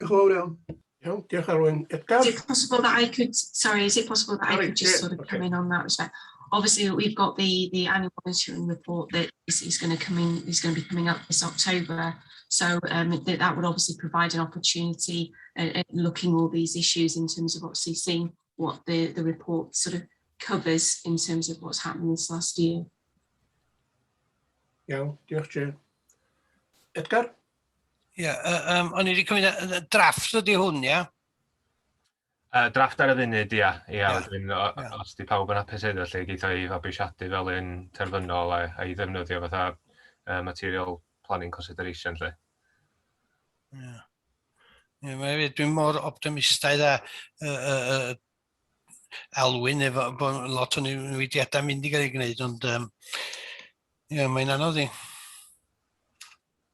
[SPEAKER 11] Diolch yn fawr iawn.
[SPEAKER 3] Iawn, diolch Arwyn. Edgar?
[SPEAKER 10] Is it possible that I could, sorry, is it possible that sorry, I could just yeah, sort of okay. come in on that respect? Obviously, we've got the, the annual monitoring report that is, is going to come in, is going to be coming up this October. So um, that, that would obviously provide an opportunity at, at looking all these issues in terms of obviously seeing what the, the report sort of covers in terms of what's happened this last year.
[SPEAKER 3] Iawn, diolch Jane. Edgar?
[SPEAKER 1] Ie, yeah, um, o'n i wedi cymryd, drafft ydy hwn, ia?
[SPEAKER 15] Uh, drafft ar y funud, ia. Ia, yeah. wedyn, o, yeah. os di pawb yn hapus iddo, lle geith o'i fabwysiadu fel un terfynol a, a i ddefnyddio fatha uh, material planning consideration, lle.
[SPEAKER 1] Ie. Yeah. Yeah, mae dwi'n mor optimistaidd a uh, uh, Alwyn efo bod lot o newidiadau mynd i gael ei gwneud, ond um, yeah, mae'n anodd i.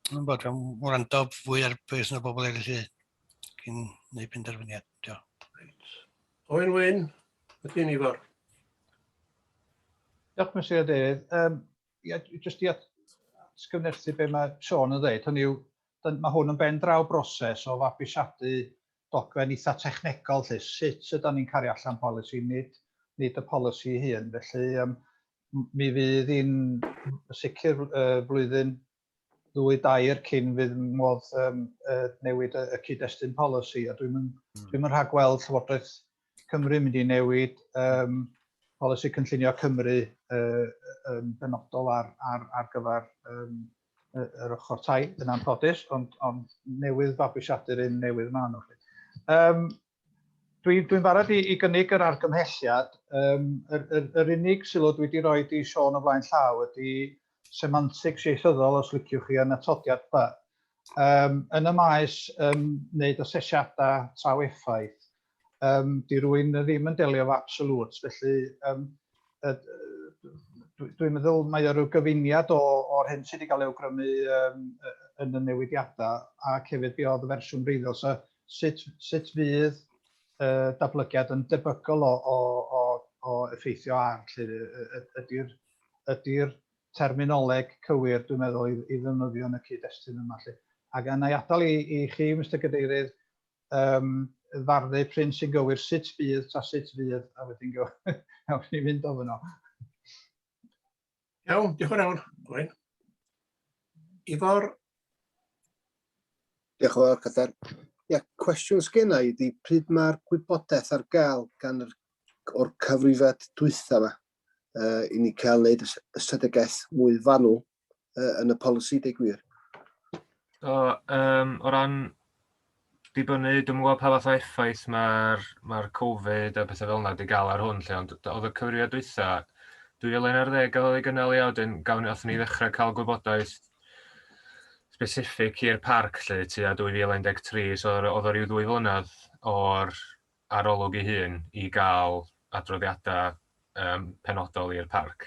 [SPEAKER 1] Dwi'n bod yn wrando fwy ar beth sy'n y bobl eraill i cyn gwneud penderfyniad. Diolch.
[SPEAKER 3] Reit. Owen Wyn, ydy ni fawr.
[SPEAKER 6] Diolch, Mr Cadeirydd. Um, ia, jyst i atgyfnerthu be mae Sean yn dweud, hynny yw, mae hwn yn ben draw broses o fabwysiadu dogfen eitha technegol, lle sut ydan ni'n cario allan polisi, nid, nid y polisi ei hun. Felly, um, mi fydd hi'n sicr uh, flwyddyn ddwy dair cyn fydd modd um, uh, newid y, y cyd-destun polisi, a dwi'n mm. dwi rhagweld Llywodraeth Cymru mynd i newid um, polisi cynllunio Cymru uh, yn benodol ar, ar, ar gyfer um, yr ochr tai yn anffodus, ond, ond newydd fabwysiadu'r un newydd maen nhw. Um, Dwi'n dwi barod i, i gynnig yr argymhelliad. Um, yr, yr, yr unig sylw dwi wedi rhoi i Siôn o flaen llaw ydy semantics ieithyddol, os liciwch chi, yn atodiad B. Um, yn y maes um, wneud asesiadau traw effaith, um, di rwy'n ddim yn delio efo absolutes, felly um, dwi'n meddwl mae o rhyw gyfuniad o, o'r hyn sydd wedi cael ei awgrymu um, yn y newidiadau ac hefyd be oedd y fersiwn wreiddiol. So, sut, sut fydd uh, datblygiad yn debygol o, o, o, o effeithio ar, lle ydy'r ydy terminoleg cywir, dwi'n meddwl, i, i ddefnyddio yn y cyd-destun yma. Lle. Ac yna i adael i, i chi, Mr Cadeirydd, um, farnu pryn sy'n gywir, sut fydd, ta sut fydd, a wedyn go, awn ni fynd o fyno.
[SPEAKER 3] Iawn, diolch yn fawr, Owen. Ifor?
[SPEAKER 16] Diolch yn fawr, Cadair. Ia, cwestiwn sgenna i ydy pryd mae'r gwybodaeth ar gael gan yr, o'r cyfrifiad dwytha yma uh, i ni cael wneud ystadegau mwy fanwl uh, yn y polisi, deu gwir.
[SPEAKER 15] So, um, o ran dibynnu, dwi'n gwybod pa fath o effaith mae'r mae Covid a pethau fel yna wedi gael ar hwn, lle, ond oedd y cyfrifiad dwytha, 2011 gafodd ei gynnal ia, wedyn gawn, nathon ni ddechrau cael gwybodaeth specific i'r parc lle tua 2013, so oedd o ryw ddwy flynedd o'r arolwg ei hun i gael adroddiadau um, penodol i'r parc.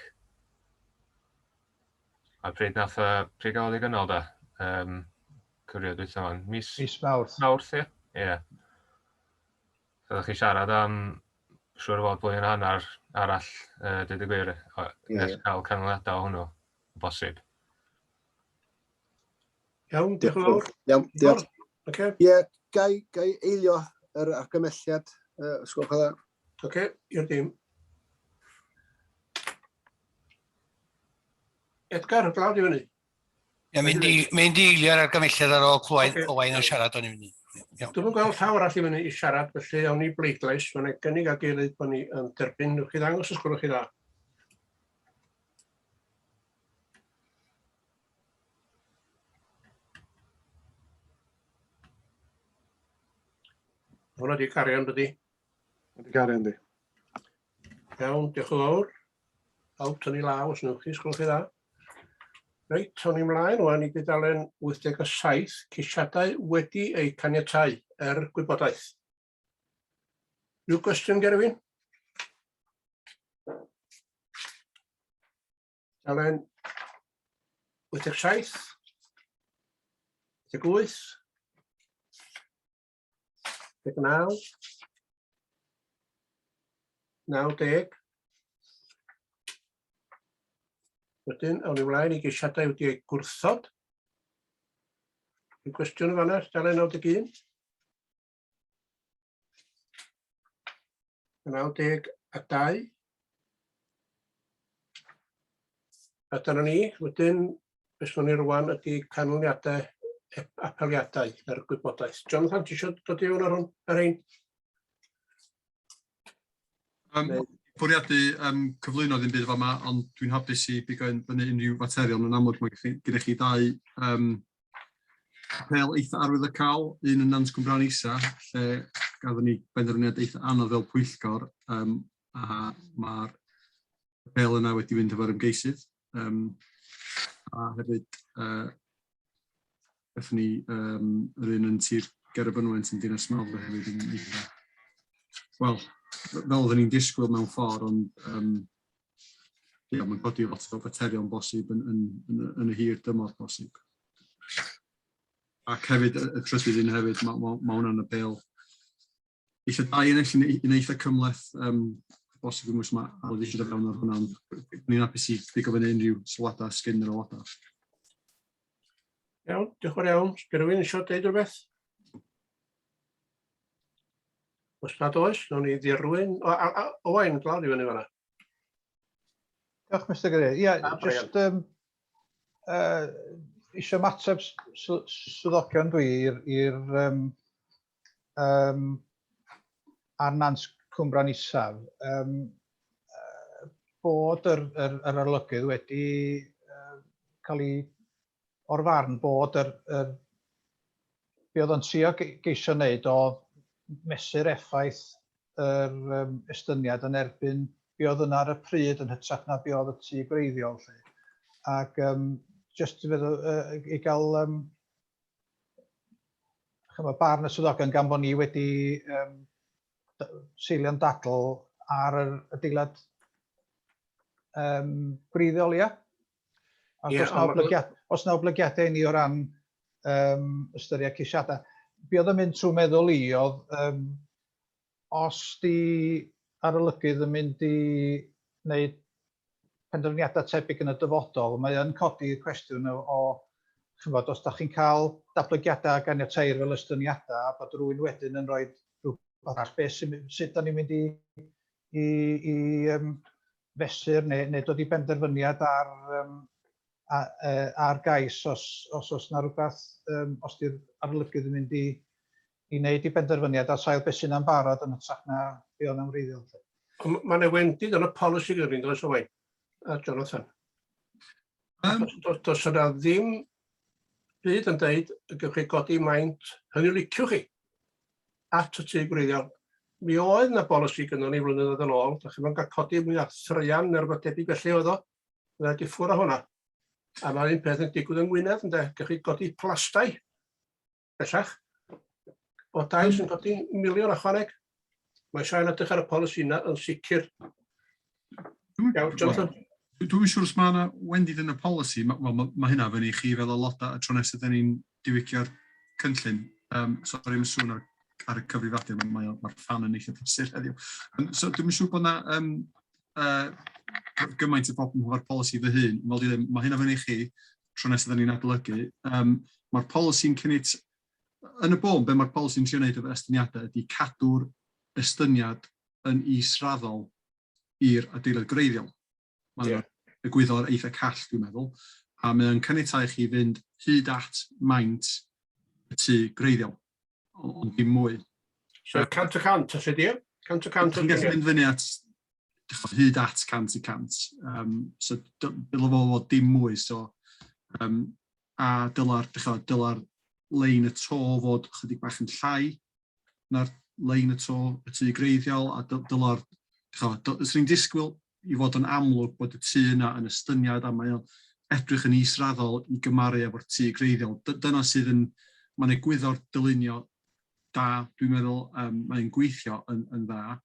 [SPEAKER 15] A pryd nath, uh, pryd gafodd ei gynnal da? Um, cyfrifiad dwytha fan. Mis,
[SPEAKER 6] Mis Mawrth.
[SPEAKER 15] Mawrth, ie. Ie. So, ddech chi siarad am siŵr o fod blwyddyn a hanner arall, uh, dweud y gwir, yeah, nes yeah. cael canlyniadau o hwnnw, bosib.
[SPEAKER 3] Iawn, diolch yn fawr.
[SPEAKER 16] Iawn, diolch.
[SPEAKER 3] Okay.
[SPEAKER 16] Ie, yeah, gai, gai eilio yr argymhelliad, uh, os gwelwch yn dda.
[SPEAKER 3] Oce, okay, i'r dim. Edgar, glaw di fyny.
[SPEAKER 1] Ie, mynd i, mynd i eilio'r argymhelliad ar ôl clywed okay. Owain yn siarad o'n i fyny.
[SPEAKER 3] Dwi'n yn gweld llaw arall i fyny i siarad, felly awn ni bleidlais. Mae'n yna gynnig a gilydd bod ni yn derbyn. Newch chi ddangos os gwelwch chi dda. Hwna di cario yn dydi?
[SPEAKER 2] Wedi cario yndi.
[SPEAKER 3] Iawn, diolch yn fawr. Pawb tynnu law os newch chi, sgwlwch chi dda. Reit, o'n i mlaen wan i dudalen 87, ceisiadau wedi eu caniatáu er gwybodaeth. Rhyw gwestiwn gen rhywun? Dalen 87, 88, 89, 90. Wedyn, awn ni mlaen i geisiadau wedi eu gwrthod. Y cwestiwn yn fanna, dalen 91. 92. A dyna ni. Wedyn, beth swn i rwan ydy canlyniadau apeliadau er gwybodaeth. Jonathan, ti eisiau dod i fewn ar hwn, ar ein?
[SPEAKER 7] Bwriadu cyflwyno ddim byd fama, ond dwi'n hapus i bigo fyny unrhyw faterion. Yn amlwg mae gyda chi dau apêl eitha arwyddocaol, un yn Nant Cwmbran Isa, lle gafon ni benderfyniad eitha anodd fel pwyllgor, a mae'r apêl yna wedi fynd efo'r ymgeisydd. A hefyd, gathon ni yr un yn Sir Ger y Fynwent yn Dinas Mawr hefyd yn eitha, wel, fel oedden ni'n disgwyl mewn ffordd, ond ia, mae'n codi lot o faterion bosib yn y hir dymor bosib. Ac hefyd, y trydydd un hefyd, mae ma, ma hwnna'n apêl eitha da i ennill, yn eitha cymhleth, bosib yn mae Aled eisiau dod fewn ar hwnna, ond ni'n hapus i bigo fyny unrhyw sylwadau sgyn yr aelodau.
[SPEAKER 3] Iawn, diolch yn fawr iawn. Sgyn rhywun eisiau deud rhywbeth? Os nad oes, nawn ni ddirwyn. O, a, a, Owain, glawr i fyny fanna.
[SPEAKER 6] Diolch, Mr Cadeirydd. Ie, yeah, just eisiau ymateb swyddogion dwi i'r ar Nant Cwmbran Isaf, bod yr arolygydd wedi cael ei o'r farn bod yr be oedd o'n trio geisio wneud oedd mesur effaith yr estyniad yn erbyn be oedd yna ar y pryd yn hytrach na be oedd y tŷ gwreiddiol 'lly. Ac jyst i feddwl, i gael chymod, barn y swyddogion gan bod ni wedi seilio'n dadl ar yr adeilad gwreiddiol, ia? Ac yeah, os na oblygiadau i ni o ran ystyried ceisiadau. Be oedd yn mynd trwy meddwl i oedd, os di arolygydd yn mynd i wneud penderfyniadau tebyg yn y dyfodol, mae yn codi y cwestiwn o chymod, os da chi'n cael datblygiadau a ganiateir fel estyniadau, a bod rhywun wedyn yn rhoi rhywbeth arall, beth sy'n, sut da ni'n mynd i fesur neu dod i benderfyniad ar gais os oes na rhywbeth, os di'r arolygydd yn mynd i wneud i benderfyniad ar sail beth sy'n ambarod yn hytrach na be oedd yn wreiddiol.
[SPEAKER 3] Mae yna wendid yn y polisi gyda ni'n does Owain a Jonathan? Does yna ddim byd yn deud y gewch chi godi maint hynny liciwch chi at y tŷ gwreiddiol. Mi oedd yna bolisi gynnon ni flynyddoedd yn ôl, da chi'n cael codi mwy o thraean neu rhywbeth debyg felly oedd o. Yna di ffwrdd â hwnna. A mae'r un peth yn digwydd yng Ngwynedd, ynde? Gewch chi godi plastai bellach. O dai sy'n codi miliwn ychwaneg. Mae eisiau edrych ar y polisi yna yn sicr. Iawn, Jonathan.
[SPEAKER 7] Dwi'n siŵr os mae yna wendid yn y polisi, mae ma hynna fyny i chi fel aelodau y tro nesaf dyn ni'n diwygio'r cynllun. Sori am y sŵn ar y cyfrifiadur, mae'r mae ffan yn eitha prysur heddiw. So dwi'n siŵr bod yna gymaint o broblem efo'r polisi fy hun. Fel dwi mae hynna fyny i chi tro nesaf dyn ni'n adolygu. Mae'r polisi'n cynnig, yn y bôn, be mae'r polisi'n trio wneud efo estyniadau ydy cadw'r estyniad yn israddol i'r adeilad gwreiddiol. Mae'n yeah. egwyddor eitha call, dwi'n meddwl. A mae o'n caniatáu chi fynd hyd at maint y tŷ gwreiddiol, ond dim mwy.
[SPEAKER 3] So 100%, os ydy? 100%.
[SPEAKER 7] Chi'n gallu mynd fyny at hyd at 100%. So dylai fo fod dim mwy. So, a dyla'r lein y to fod chydig bach yn llai na'r lein y to y tŷ gwreiddiol, a dyla'r, swn i'n disgwyl i fod yn amlwg bod y tŷ yna yn estyniad a mae o'n edrych yn israddol i gymaru efo'r tŷ greiddiol. Dyna sydd yn, mae'n egwyddor dylunio da, dwi'n meddwl, mae'n gweithio yn dda.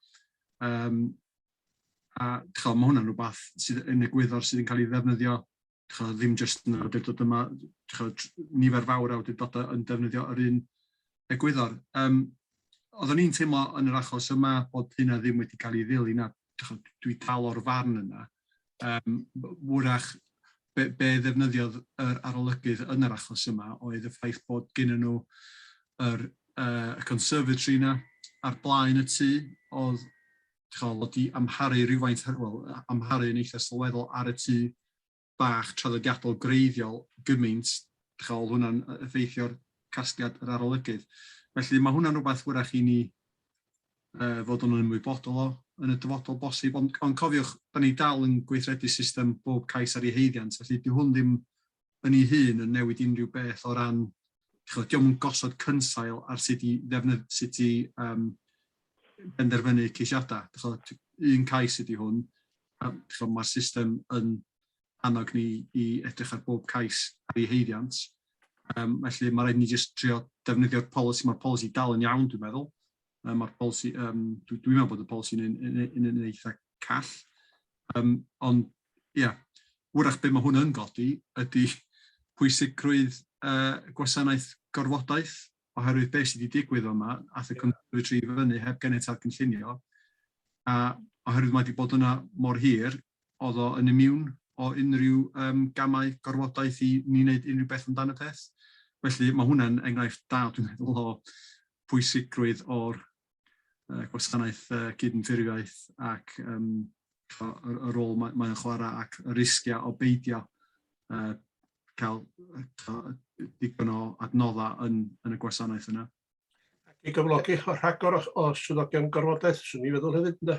[SPEAKER 7] A ch'o, mae hwnna'n rhywbeth sydd yn egwyddor sydd yn cael ei ddefnyddio, ch'o, ddim jyst yn yr awdurdod yma, ch'o, nifer fawr o awdurdodau yn defnyddio yr un egwyddor. Oeddwn i'n teimlo yn yr achos yma bod hynna ddim wedi cael ei ddilyn, a ch'o, dwi dal o'r farn yna. Wrach be ddefnyddiodd yr arolygydd yn yr achos yma oedd y ffaith bod gen nhw yr conservatory yna ar blaen y tŷ, oedd ch'o, wedi amharu rhywfaint, wel, amharu yn eitha sylweddol ar y tŷ bach traddodiadol greiddiol gymaint, ch'o, oedd hwnna'n effeithio'r casgliad yr arolygydd. Felly mae hwnna'n rhywbeth wrach i ni fod yn ymwybodol o yn y dyfodol bosib, ond cofiwch, da ni dal yn gweithredu system bob cais ar ei haeddiant, felly dyw hwn ddim yn ei hun yn newid unrhyw beth o ran, ch'od, dio'm yn gosod cynsail ar sut i ddefnydd, sut i benderfynu ceisiadau. Ch'od, un cais ydy hwn, a ch'od, mae'r system yn annog ni i edrych ar bob cais ar ei haeddiant. Felly mae rhaid ni jyst trio defnyddio'r polisi. Mae'r polisi dal yn iawn, dwi'n meddwl. Mae'r polisi, dwi'n meddwl bod y polisi yn eitha call. Ond, ia, yeah, wrach be mae hwn yn godi ydy pwysigrwydd gwasanaeth gorfodaeth, oherwydd beth sydd wedi digwydd yma, ath y conservatory i fyny heb ganiatâd cynllunio, a oherwydd mae wedi bod yna mor hir, oedd o yn immune o unrhyw gamau gorfodaeth i ni wneud unrhyw beth amdano peth. Felly mae hwnna'n enghraifft da, dwi'n meddwl, o pwysigrwydd o'r gwasanaeth cydymffurfiaeth ac y rôl mae'n chwarae ac y risgiau o beidio cael digon o adnoddau yn y gwasanaeth yna.
[SPEAKER 3] Ac i gyflogi rhagor o swyddogion gorfodaeth, swn i'n feddwl hefyd, ynddo?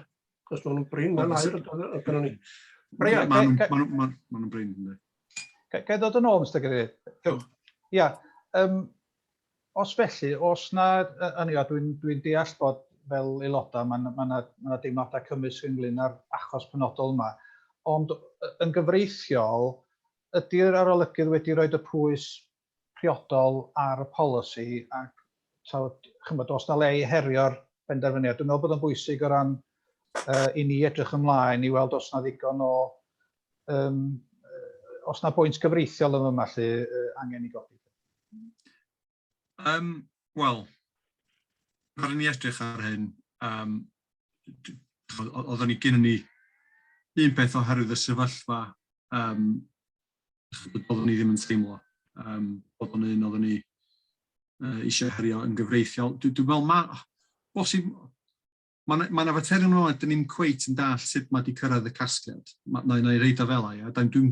[SPEAKER 3] Cos maen nhw'n brin fel air yn gynnon ni.
[SPEAKER 7] Brian, maen nhw'n brin, ynddo.
[SPEAKER 6] Ga i ddod yn ôl, Mr Cadeirydd? Ia, os felly, os na, hynny yw, dwi'n deall bod fel aelodau, mae yna ma deimladau cymysg ynglyn â'r achos penodol yma, ond yn gyfreithiol, ydy'r arolygydd wedi rhoi y pwys priodol ar y polisi ac tawd, chymod, os na le i herio'r benderfyniad. Dwi'n meddwl bod o'n bwysig o ran i ni edrych ymlaen i weld os na ddigon o, os na bwynt gyfreithiol yn yma lle angen i godi.
[SPEAKER 7] Wel, rhaid ni edrych ar hyn. Oedden ni gynnon ni un peth oherwydd y sefyllfa, oeddwn ni ddim yn teimlo bod o'n un oeddwn ni eisiau herio yn gyfreithiol. Dwi'n meddwl, ma, bosib, mae yna faterion yma, dyn ni'n cweit yn dall sut mae wedi cyrraedd y casgliad. Na i reid o fel ia. Dwi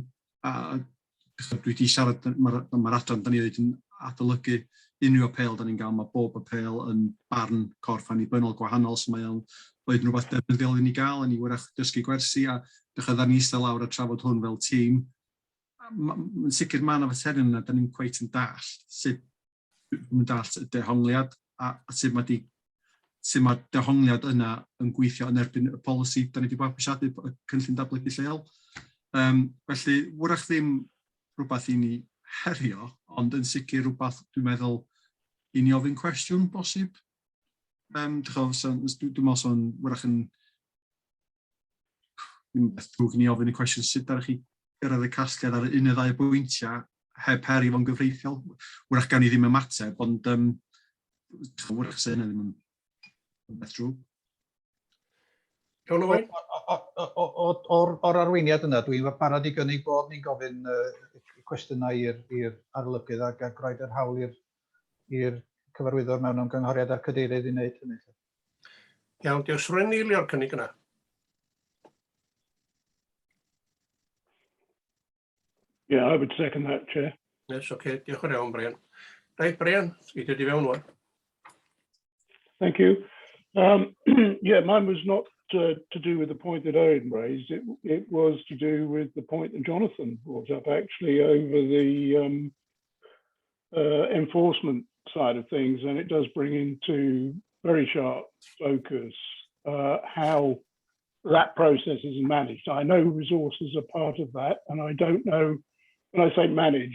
[SPEAKER 7] wedi siarad, mae'r adran da ni wedi yn adolygu unrhyw apêl da ni'n gael, mae bob apêl yn barn corff annibynnol gwahanol, so mae o'n oedd yn rhywbeth defnyddiol i ni gael, a ni wrach dysgu gwersi, a dechrau dda ni eistedd lawr a trafod hwn fel tîm. Yn sicr mae yna faterion yna, da ni'n cweit yn dall sut yn dallt y dehongliad a sut mae di sut mae dehongliad yna yn gweithio yn erbyn y polisi da ni wedi mabwysiadu, y cynllun datblygu lleol. Felly, wrach ddim rhywbeth i ni herio, ond yn sicr rhywbeth dwi'n meddwl i ni ofyn cwestiwn bosib. Dwi'n meddwl so'n wrach yn ddim beth drwg i ni ofyn y cwestiwn sut darach chi gyrraedd y casgliad ar un neu ddau bwyntiau heb heri fo'n gyfreithiol. Wrach gan i ddim ymateb, ond wrach sy'n hynny ddim yn beth drwg.
[SPEAKER 3] Iawn, Owain?
[SPEAKER 6] O'r arweiniad yna, dwi'n barod i gynnig bod ni'n gofyn cwestiynau i'r arolygydd ac roed yr hawl i'r cyfarwyddwr mewn ymgynghoriad â'r cadeirydd i wneud hynny.
[SPEAKER 3] Iawn, diolch. Rwy'n eilio'r cynnig yna.
[SPEAKER 8] Yeah, I would second that, Chair.
[SPEAKER 3] Yes, okay. Diolch yn iawn, Brian. Reit, Brian, i dod i fewn wan.
[SPEAKER 8] Thank you. Yeah, mine was not to do with the point that Owen raised. It was to do with the point that Jonathan brought up, actually, over the enforcement side of things, and it does bring into very sharp focus how that process is managed. I know resources are part of that, and I don't know When I say managed,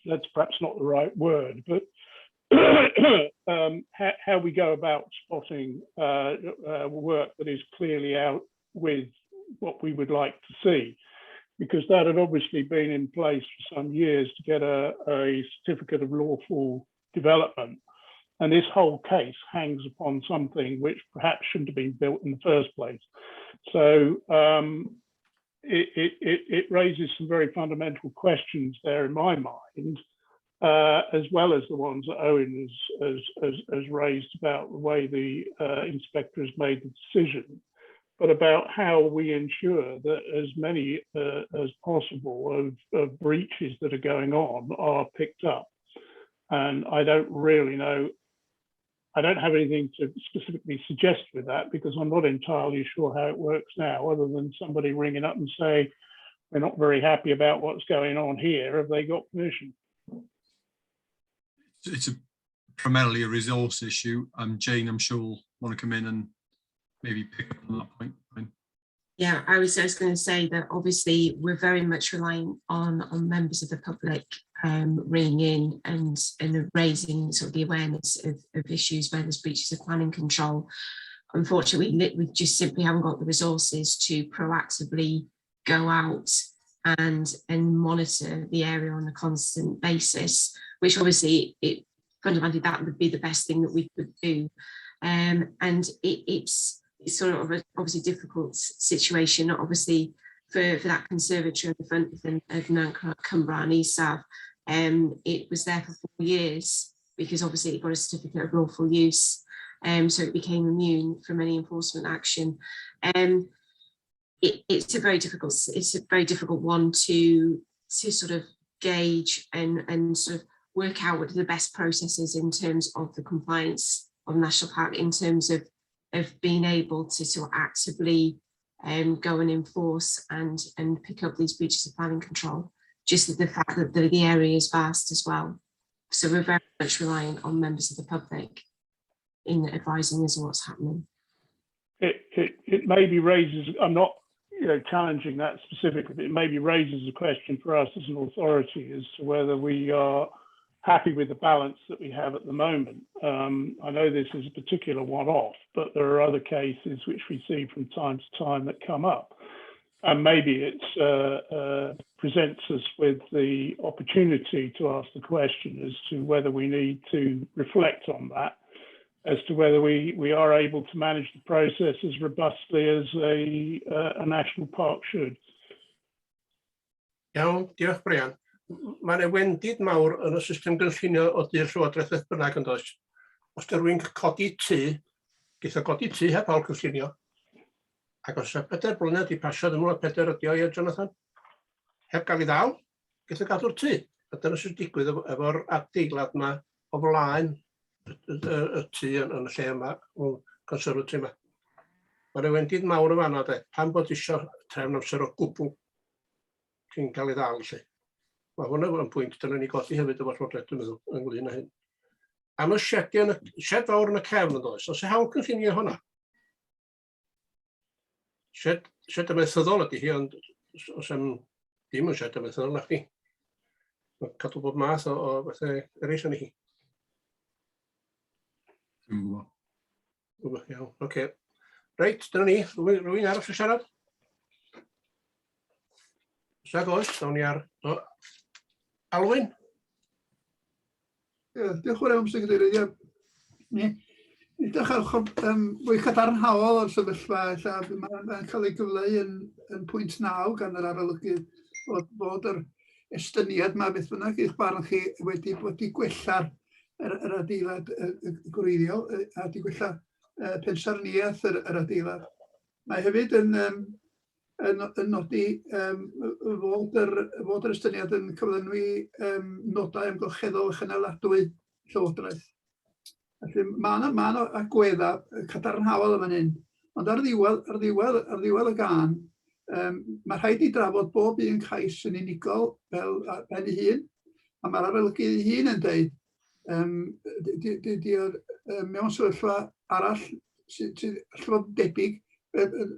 [SPEAKER 8] that's perhaps not the right word, but how we go about spotting work that is clearly out with what we would like to see, because that had obviously been in place for some years to get a certificate of lawful development. And this whole case hangs upon something which perhaps shouldn't have been built in the first place. So it raises some very fundamental questions there in my mind, as well as the ones that Owen has raised about the way the inspector has made the decision, but about how we ensure that as many as possible of breaches that are going on are picked up. And I don't really know, I don't have anything to specifically suggest with that, because I'm not entirely sure how it works now, other than somebody ringing up and say, we're not very happy about what's going on here, have they got permission?
[SPEAKER 7] It's primarily a resource issue. Jane, I'm sure, will want to come in and maybe pick up on that point.
[SPEAKER 10] Yeah, I was just going to say that obviously we're very much relying on members of the public ringing in and raising sort of the awareness of issues where there's breaches of planning control. Unfortunately, we just simply haven't got the resources to proactively go out and monitor the area on a constant basis, which obviously it fundamentally that would be the best thing that we could do. And it's sort of a obviously difficult situation, obviously, for that conservatory in the front of Nant Cwmbran Isaf. It was there for 4 years because obviously it got a certificate of lawful use, so it became immune from any enforcement action. It's a very difficult, it's a very difficult one to sort of gauge and sort of work out what are the best processes in terms of the compliance of National Park, in terms of being able to sort of actively go and enforce and pick up these breaches of planning control, just the fact that the area is vast as well. So we're very much reliant on members of the public in advising us on what's happening.
[SPEAKER 8] It maybe raises, I'm not challenging that specifically, but it maybe raises a question for us as an authority as to whether we are happy with the balance that we have at the moment. I know this is a particular one-off, but there are other cases which we see from time to time that come up. And maybe it's presents us with the opportunity to ask the question as to whether we need to reflect on that, as to whether we are able to manage the process as robustly as a national park should.
[SPEAKER 3] Iawn, diolch Brian. Mae yna wendid mawr yn y system gynllunio o du'r Llywodraeth beth bynnag yn does. Os 'di rhywun codi tŷ, geith o godi tŷ heb hawl cynllunio. Ac os y 4 blynedd di pasio, ddim yn gwybod 4 ydi o, ie, Jonathan, heb gael ei ddal, geith o gadw'r tŷ. A dyna sy'n digwydd efo'r adeilad yma o flaen y tŷ yn y lle yma, o conservatory yma. Mae yna wendid mawr yn fan'na, de. Pam bod isio trefn amser o gwbl cyn cael ei ddal, lle. Mae hwnna yn pwynt dylen ni godi hefyd efo'r Llywodraeth, dwi'n meddwl, ynglyn â hyn. Am y siediau, sied fawr yn y cefn yn does, oes hawl cynllunio hwnna? Sied amaethyddol ydy hi, ond os am ddim yn sied amaethyddol, na chdi. Mae'n cadw bob math o bethau eraill yn hi.
[SPEAKER 7] Dwi'n gwybod.
[SPEAKER 3] Gwybod, iawn, oce. Reit, dyna ni. Rhywun arall yn siarad? Os nag oes, dawn ni ar... O, Alwyn?
[SPEAKER 11] Ie, diolch yn fawr iawn, Mr Cadeirydd. Ie, ni edrych ar ochr fwy cadarnhaol o'r sefyllfa, ella mae'n cael ei gyfleu yn pwynt 9 gan yr arolygydd bod yr estyniad yma, beth bynnag eich barn chi, wedi gwella'r yr adeilad gwreiddiol a wedi gwella pensaernïaeth yr adeilad. Mae hefyd yn nodi fod yr estyniad yn cyflenwi nodau amgylcheddol a chynaladwy Llywodraeth. Felly mae yna ma agweddau cadarnhaol yn fan hyn, ond ar ddiwedd y gân, mae rhaid i drafod bob un cais yn unigol fel ben ei hun, a mae'r arolygydd ei hun yn dweud, di mewn sefyllfa arall sydd allu fod yn debyg,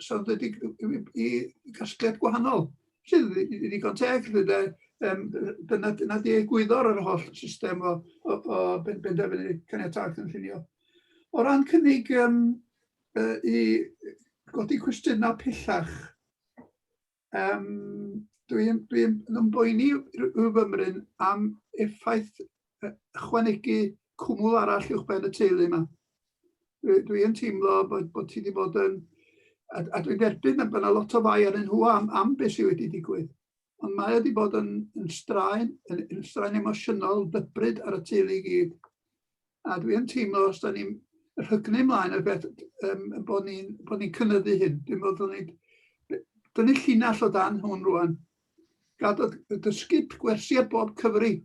[SPEAKER 11] sa'n dod i gasgliad gwahanol, sydd yn ddigon teg, felly de. Um, dyna, dyna di egwyddor yr holl system o, o, o benderfynu caniatâd cynllunio. O ran cynnig um, uh, i godi cwestiynau pellach, um, dwi'n dwi ymboeni rhyw fymryn am effaith ychwanegu cwmwl arall uwchben y teulu yma. Dwi, dwi yn teimlo bod, bod ti wedi bod yn... A, a dwi'n derbyn bod yna lot o fai arnyn nhw am, am beth sydd wedi digwydd. Ond mae wedi bod yn, yn straen, yn, yn straen emosiynol dybryd ar y teulu i gyd. A dwi yn teimlo os da ni'n rhygnu ymlaen y beth, um, bod ni'n bod ni cynyddu hyn. Dwi'n meddwl dylwn ni dynnu llinell o dan hwn rwan. Gad dysgu gwersi ar bob cyfri.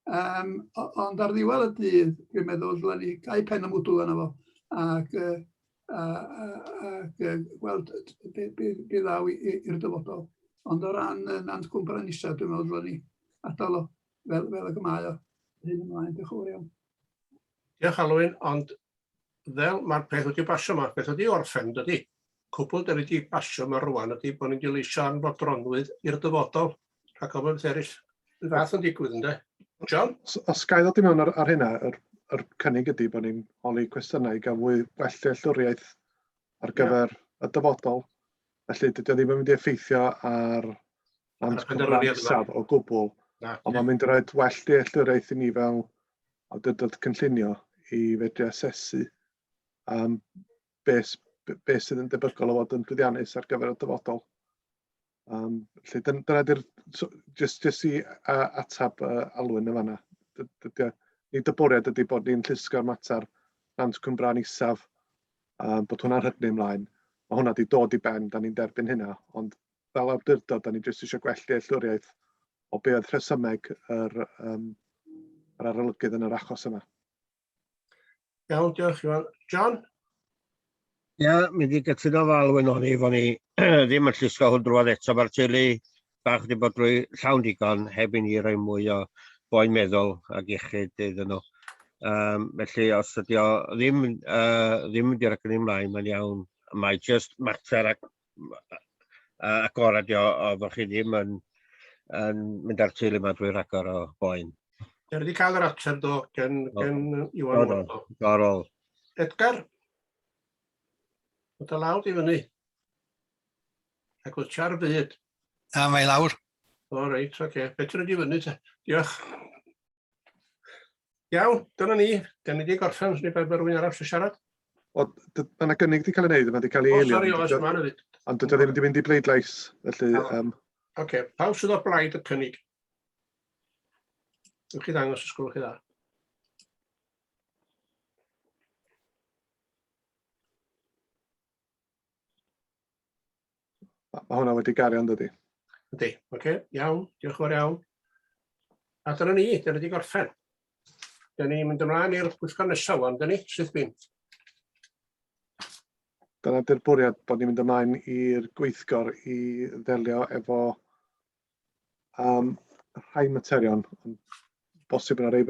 [SPEAKER 11] Um, ond ar ddiwedd y dydd, dwi'n meddwl dylen ni gau pen y mwdwl yna fo ac, uh, ac uh, gweld be, be, be ddaw i'r dyfodol. Ond o ran uh, Nant Cwmbran Isa, dwi'n meddwl dylen ni adael o fel, fel ag y mae o. Hyn ymlaen, diolch yn fawr iawn.
[SPEAKER 3] Diolch Alwyn, ond fel mae'r peth wedi basio, mae'r peth wedi orffen, dydy. Cwbl da ni wedi basio yma rwan ydy bod ni'n dileisio anfodronwydd i'r dyfodol, rhag ofn beth eraill. Y fath yn digwydd, ynddo? John?
[SPEAKER 2] Os, os ga i ddod i mewn ar, ar hynna, yr, yr cynnig ydy bod ni'n holi cwestiynau i gael fwy well dealltwriaeth ar gyfer yeah. y dyfodol. Felly dydy o ddim yn mynd i effeithio ar Nant Cwmbran Isaf o gwbl, ond mae'n mynd i roi well dealltwriaeth i ni fel awdurdod cynllunio i fedru asesu um, be, be sydd yn debygol o fod yn llwyddiannus ar gyfer y dyfodol. Um, felly dyna di'r, so, just, just i uh, atab uh, Alwyn yn fanna. Dydy, nid y bwriad ydy bod ni'n llusgo'r mater Nant Cwmbran isaf, um, bod hwnna'n rhygnu ymlaen. Mae hwnna wedi dod i ben, da ni'n derbyn hynna, ond fel awdurdod, da ni jyst eisiau gwell dealltwriaeth o be oedd rhesymeg yr, um, yr arolygydd yn yr achos yma.
[SPEAKER 3] Iawn, diolch Iwan. John?
[SPEAKER 4] Ia, yeah, mynd i gytuno fo Alwyn o'n i, fo ni ddim yn llusgo hwn drwodd eto. Mae'r teulu bach wedi bod drwy llawn digon heb i ni roi mwy o boen meddwl ac iechyd iddyn nhw. Um, felly, os ydy o ddim, uh, ddim yn mynd i raglen ymlaen, mae'n iawn. Mae just mater ac agored o, o fod chi ddim yn, yn mynd ar teulu yma drwy ragor o boen.
[SPEAKER 3] Dwi wedi cael yr ateb do gen, gen Iwan
[SPEAKER 4] do, do, do, ar ôl.
[SPEAKER 3] Edgar, mae dy law di fyny. Ac wyt ti ar y byd.
[SPEAKER 1] A mae lawr.
[SPEAKER 3] O reit, oce. Okay. Be ti'n rhaid i fyny te? Diolch. Iawn, dyna ni. Da ni wedi gorffen, os ni bai bod rhywun arall eisiau siarad.
[SPEAKER 2] Wel, mae yna gynnig wedi cael ei wneud, mae wedi cael ei eilio.
[SPEAKER 3] O, sori, oes, mae yna fyd.
[SPEAKER 2] Ond dydy o ddim wedi mynd i bleidlais, felly...
[SPEAKER 3] Oce, okay. pawb sydd o blaid y cynnig? Ewch chi ddangos os gwelwch chi dda.
[SPEAKER 2] Mae hwnna wedi gario yn dydy?
[SPEAKER 3] Ydy, oce, okay, iawn, diolch yn fawr iawn. A dyna ni, dyna ni wedi gorffen. Dyna ni'n mynd ymlaen i'r pwyllgor nesaf wan, dyna ni, syth bin.
[SPEAKER 2] Dyna di'r bwriad, bod ni'n mynd ymlaen i'r gweithgor i ddelio efo um, rhai materion, ond bosib yna rei.